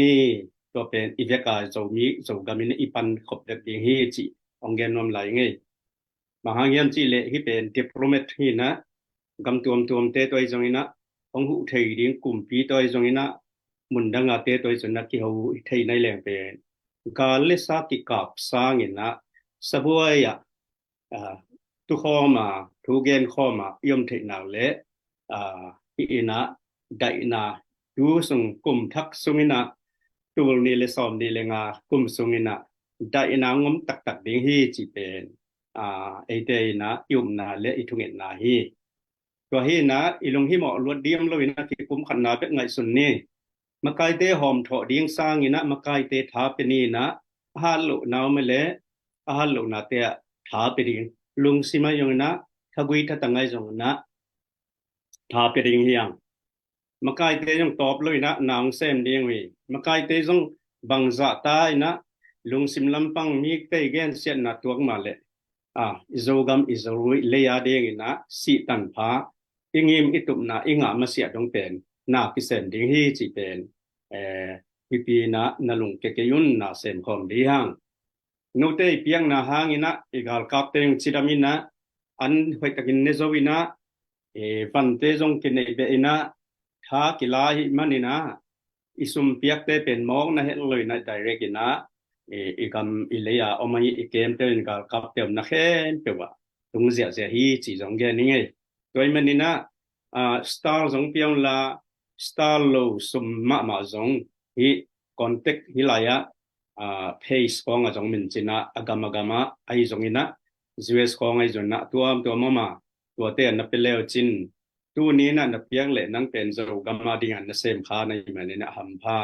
Tua pen i vek a, Zomi, Zogam in i pan khop vek ding hi cih hong gen nuam lai ing ei. Bang hang hiam cih leh hih pen diplomat hi inah, gam tuamtuamte tawh ahi zong inah, hong huh thei ding kumpi tawh ahi zong inah, mundang ate tawh ahi zong inah kiho thei nai leng pen, gal le sa kikap sang inah, sabuai ah, ah, tukhawm a, thugen khawm a i om theih nak leh, ah, hih inah daihna, tu sung kum thak sung inah, tul nih le sawm nih le nga kum sung inah daihna hong om taktak ding hi cih pen, ah, eite inah i upna le i thungetna hi. Tua hi inah i lunghimawh luat diam lo inah kipumkhatna bek ngaihsun ni. Makaite hawmthawh ding sang inah makaite tha pia ni inah, a hat lohna om leh a hat lohnate ah tha pia ding. Lungsim ahi zong inah, thagui thatang ahi zong inah tha pia ding hi hang. Makaite zong tawp lo inah na hong sem ding uh hi. Makaite zong bangzah ta inah, lungsim lampang mite i gensiatna tuak mah leh, ah, i Zogam, i Zolei a ding inah sihtan pha, i ngim i tupna i ngah masiah dong pen na kisem ding hi cih pen, eh, pipi in ah na lungkia kei un, na sem khawm dih hang. Note i piakna hangin ah i galkapte zong cidam in ah, an hoihtakin ne zo in ah, e, vante zong kineih beh in ah, tha kila ahih manin ah, i sum piakte pen mawk na het lo in ah, direct in ah, e, i gam i lei a om ahi i kemte in galkapte omna khempeuh ah tung ziahziah hi ci zong gen ning ei. Tua ahih manin ah, ah, star zong pia un la, star lo sum mahmah zong hi, contact hi lai ah, ah, page khawng ah zong min cin ah, a gam a gam ah ahi zongin ah, U S khawng ahi zongin ah, tuamtuam om a, tuate ah na pia leu cin, tuni in ah na piak leh nang pen Zogam a ding ah na sem kha na hih manin ah a hampha,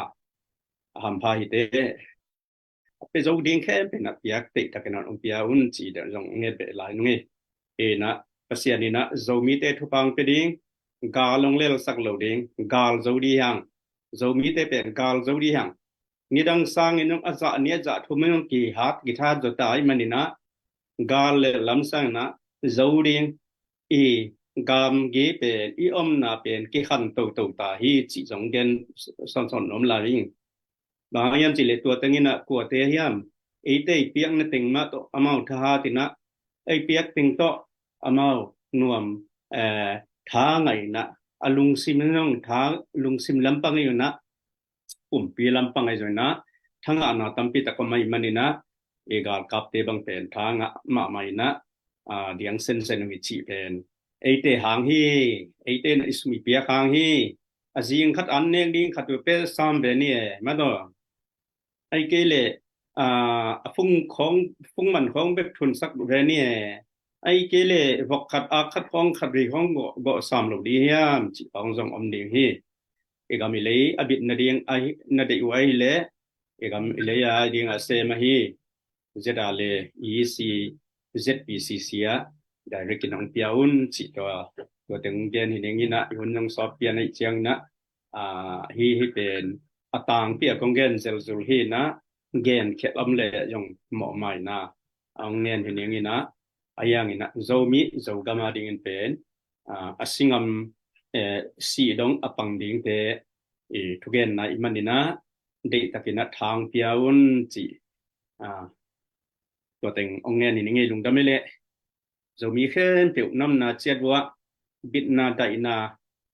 a hampha hi teh. A pia zo ding khempeuh in ah piak, deihtakin ah hong pia un ci deuh zong nget beh lai nung hi. In ah Pasian in ah Zomite thupha hong pia ding, gal hong lelsak lo ding, gal zo dih hang. Zomite pen gal zo dih hang. Nidang sangin hong a zah ni a zah thum in hong kihat, kithat zaw ta ahih manin ah, gal leh lam sangin ah zo ding, i gamgi pen, i omna pen kikhan toto ta hi cih zong gen sawnsawn nuam lai ing. Bang hang hiam cih leh tua teng in ah kuate hiam, eite i piakna teng mah tawh amau thahat in ah, ei piak teng tawh amau nuam, eh, tha ngah in ah, a lungsim in zong tha, lungsim lampang in ah, pumpi lampang ahi zongin ah, thangahna tampi tak om ahih manin ah, i galkapte bang pen tha ngah mahmah in ah, a, diang sensen uh hi cih pen eite hang hi, eite in ah i sum i piak hang hi. A zing khat an nek ding khat uh pe sam ve ni e, mah tawh. Ahih kei leh, a, a fung khawng, fung man khawng bek thunsak ve ni e. Ahih kei leh vok khat, ak khat khawng, khat ri khawng gawh, gawh sam lo ding hiam cih khawng zong om ding hi. I gam i lei a bit nading ahi, na deih uh ahih leh, i gam i lei a ding a sem ahi, Z R le E C, Z P C C ah direct in hong pia un cih tua, tua teng gen hi ning in ah, i hun zong sawt pian ahih ciangin ah, a, hih, hih pen a tangpi a kong gen zelzul hi in ah, gen khialh om leh zong mawhmai in ah, a hong gen hi ning in ah, a hiang in ah Zomi Zogam a dingin pen, a, a singam, eh, sih dong a pang dingte i thugenna ahih manin ah, deihtakin ah tha hong pia un cih, a, tua teng hong ngen hi ning ei. Lungdam ei leh. Zomi khempeuh namna ciat uh ah bitna daihna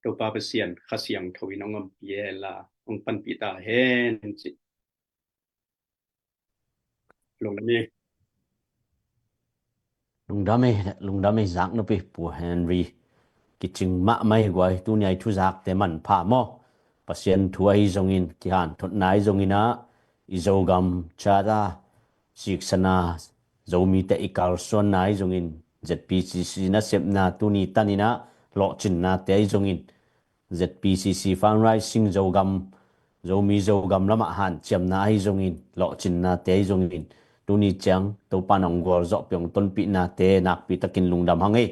Topa Pasian Kha Siangtho in hong ompih hen la, hong panpih ta hen cih. Lungdam ei. Lungdam ei, lungdam ei, zak nupi Pu Henry. Kicing mahmah hi guai, tuni a i thuzakte manpha maw. Pasian thu ahi zongin, kihanthotna ahi zongin ah, i Zogam ciat a siksana, Zomite i kalsuanna ahi zongin, Z P C C nasepna tuni tan in ah lawhcinnate ahi zongin, Z P C C fundraising Zogam, Zomi Zogam lamah hanciamna ahi zongin, lawhcinnate ahi zongin, tuni ciang Topa in hong gualzawhpih, hong tonpihnate nakpi takin lungdam hang ei.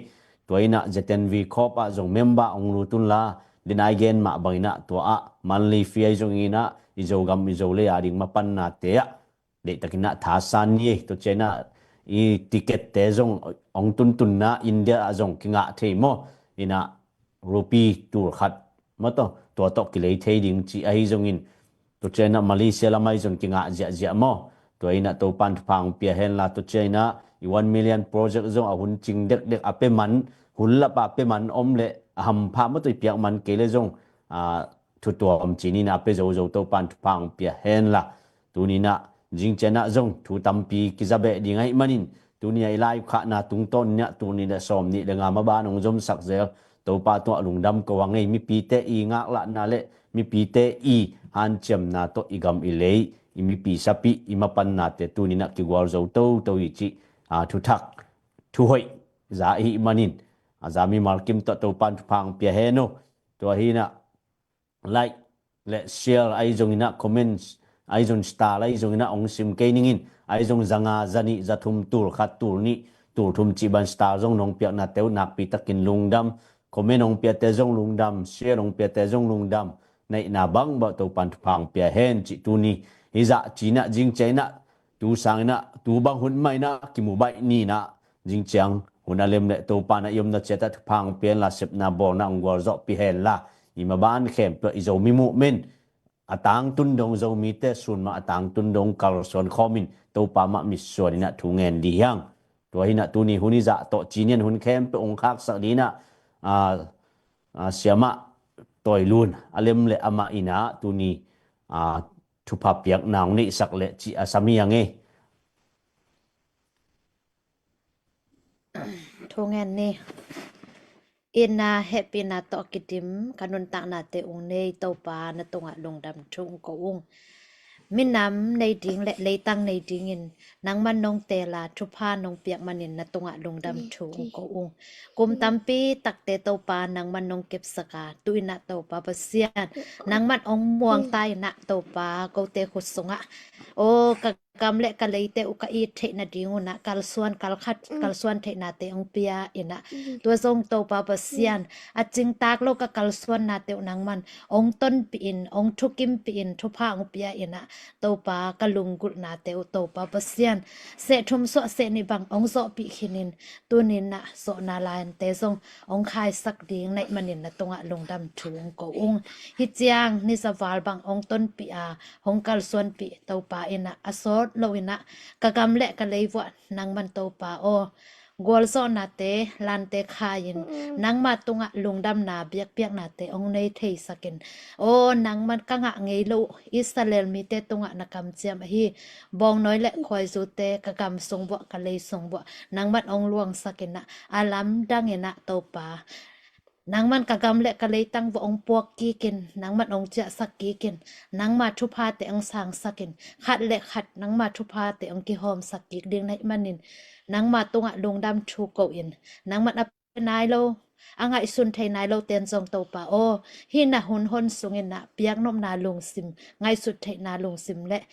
Tua in ah Z N V Corp ah zong member hong lut un la, den a i gen mah bangin ah tua ah monthly fee ahi zongin ah, i Zogam i Zolei a ding mapannate ah deihtakin ah thasan ni ei. Tua ciang ah i ticket-te zong hong tuntunna India ah zong kingah thei maw. In ah rupee tul khat maw tawh, tua tawh kilei thei ding cih ahi zongin, tua ciang ah Malaysia lam ahi zong kingah ziahziah maw. Tua in ah Topa in thupha hong pia hen la, tua ciang ah i one million project zong a hun cing dekdek a pia man, hun lap a pia man om leh a hampha maw tawh, i piak man kei leh zong, a, thu tuam ci-in ah pia zozo, Topa in thupha hong pia hen la. Tuni in ah zing ciang ah zong thu tampi kiza beh ding ahih manin, tuni a i live khahna tungtawn in ah tul nih le sawmnih le nga maban hong zomsak zel Topa tungah lungdam ko hang ei. Mipite i ngaklahna le mipite i hanciamna tawh i gam i lei, i mipi sapi, i mapannate tuni in ah kigualzo toto hi cih, a, thuthak, thuhoih za i hih manin, a, za mimal kim tawh Topa in thupha hong pia hen aw. Tua hi in ah like le share ahi zongin ah, comments ahi zong, star ahi zongin ah hong sim kei ning in. Ahi zong za nga, za nih, za thum, tul khat, tul nih, tul thum cih bang star zong nong piaknate uh nakpi takin lungdam. Comment hong piate zong lungdam, share hong piate zong lungdam. Neihna bangbang Topa in thupha hong pia hen cih tuni. Hih zah ci-in ah zing ciang ah, tu sangin ah, tu bang hun mah in ah kimu baih ni in ah, zing ciang hun a lem leh Topa in ah i omna ciat ah thupha hong pia hen la, sepna bawlna hong gualzawhpih hen la, i maban khempeuh i Zomi movement a tangtun dong, Zomite sun mah a tangtun dong kalsuan khawmin Topa mah mitsuan inah thu ngen dih hiang. Tua hinah tuni hun i zah tawh cinian hun khempeuh hong khaksak dinah, a, a, siamah Toilun a lem le amah inah tuni, a, thupha piakna hong neihsak leh ci a sam hiang e. Thu ngen ni. Ina hehpihna tawh kidim ka nuntaknate ung nei Topa na tungah lungdam thu ung ko ung. Minam nei ding le leitang nei dingin nangman nong tela thupha nong piak manin na tungah lungdam thu ung ko ung. Kum tampi takte Topa nangman nong kepsaka tu inah Topa Pasian nangman ong muangta inah Topa kote khut sungah o ka gam le ka leite uh ka it theih nading unah kalsuan kalkhat kalsuan theihnate ong pia inah tua zong Topa Pasian a cingtak lo ka kalsuannate uh nangman ong tonpih in ong thukimpih in thupha ong pia inah Topa ka lunggulhnate uh Topa Pasian seh thum suah seh nih bang ong zawhpih khinin tuninah zawhna laiante zong ong khaisak ding naih manin na tungah lungdam thu ung ko ung. Hi ciang nizaval bang ong tonpih a hong kalsuanpih Topa inah a sawt lo inah ka gam le ka leivuah nangman Topa aw gualzawhnate lante khaiin nangma tungah lungdamna biakpiaknate ong nei theisakin aw nangman ka ngah ngei lo Israel mite tungah na kamciam ahi bawngnawi le khuaizute ka gam sungbuah ka lei sungbuah nangman ong luangsak inah a lamdang inah Topa nangman ka gam le ka leitang vuah ong puak kikin nangman ong ciahsak kikin nangma thuphate ong sangsakin khat le khat nangma thuphate ong kihawmsak kik ding naih manin nangma tungah lungdam thu ko in nangman a nai lo a ngaihsun thei nai lo ten zong Topa aw hih na hun hon sungin ah piaknopna lungsim ngaihsut theihna lungsim le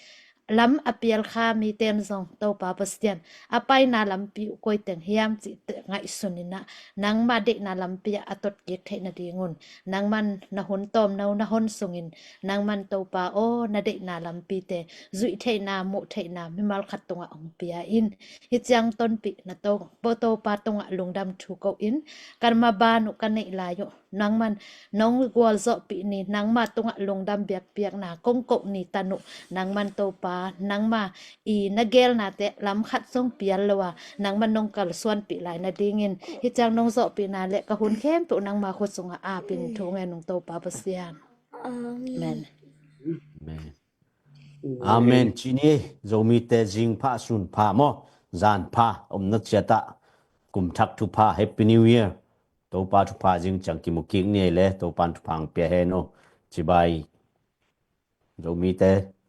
lam a pialkha miten zong Topa Pasian a paina lampi uh koiteng hiam cih ngaihsun inah nangma deihna lampi ah a tot kik theih nadingun nangman na hun tawmno na hon sungin nangman Topa aw na deihna lampite zuih theihna muh theihna mimal khat tungah hong pia in hi ciang tonpih na to Topa tungah lungdam thu ko in kan maban uh ka neih lai uh nangman nong gualzawhpih ni nangma tungah lungdam biakpiakna kong koh ni tan uh nangman Topa nangma i na gelnate lam khat zong pial lo a nangman nong kalsuanpih lai nadingin hi ciang nong zawhpihna le ka hun khempeuh nangma khut sungah apin thu ngen ung Topa Pasian. Amen. Amen. Amen. Cini Zomite zing pha sun pha maw zan pha omna ciatah kum thak thupha Happy New Year. Topa thupha zing ciang kimu kik ni ei le Topan thupha ang pia hen aw. Cibai Zomite.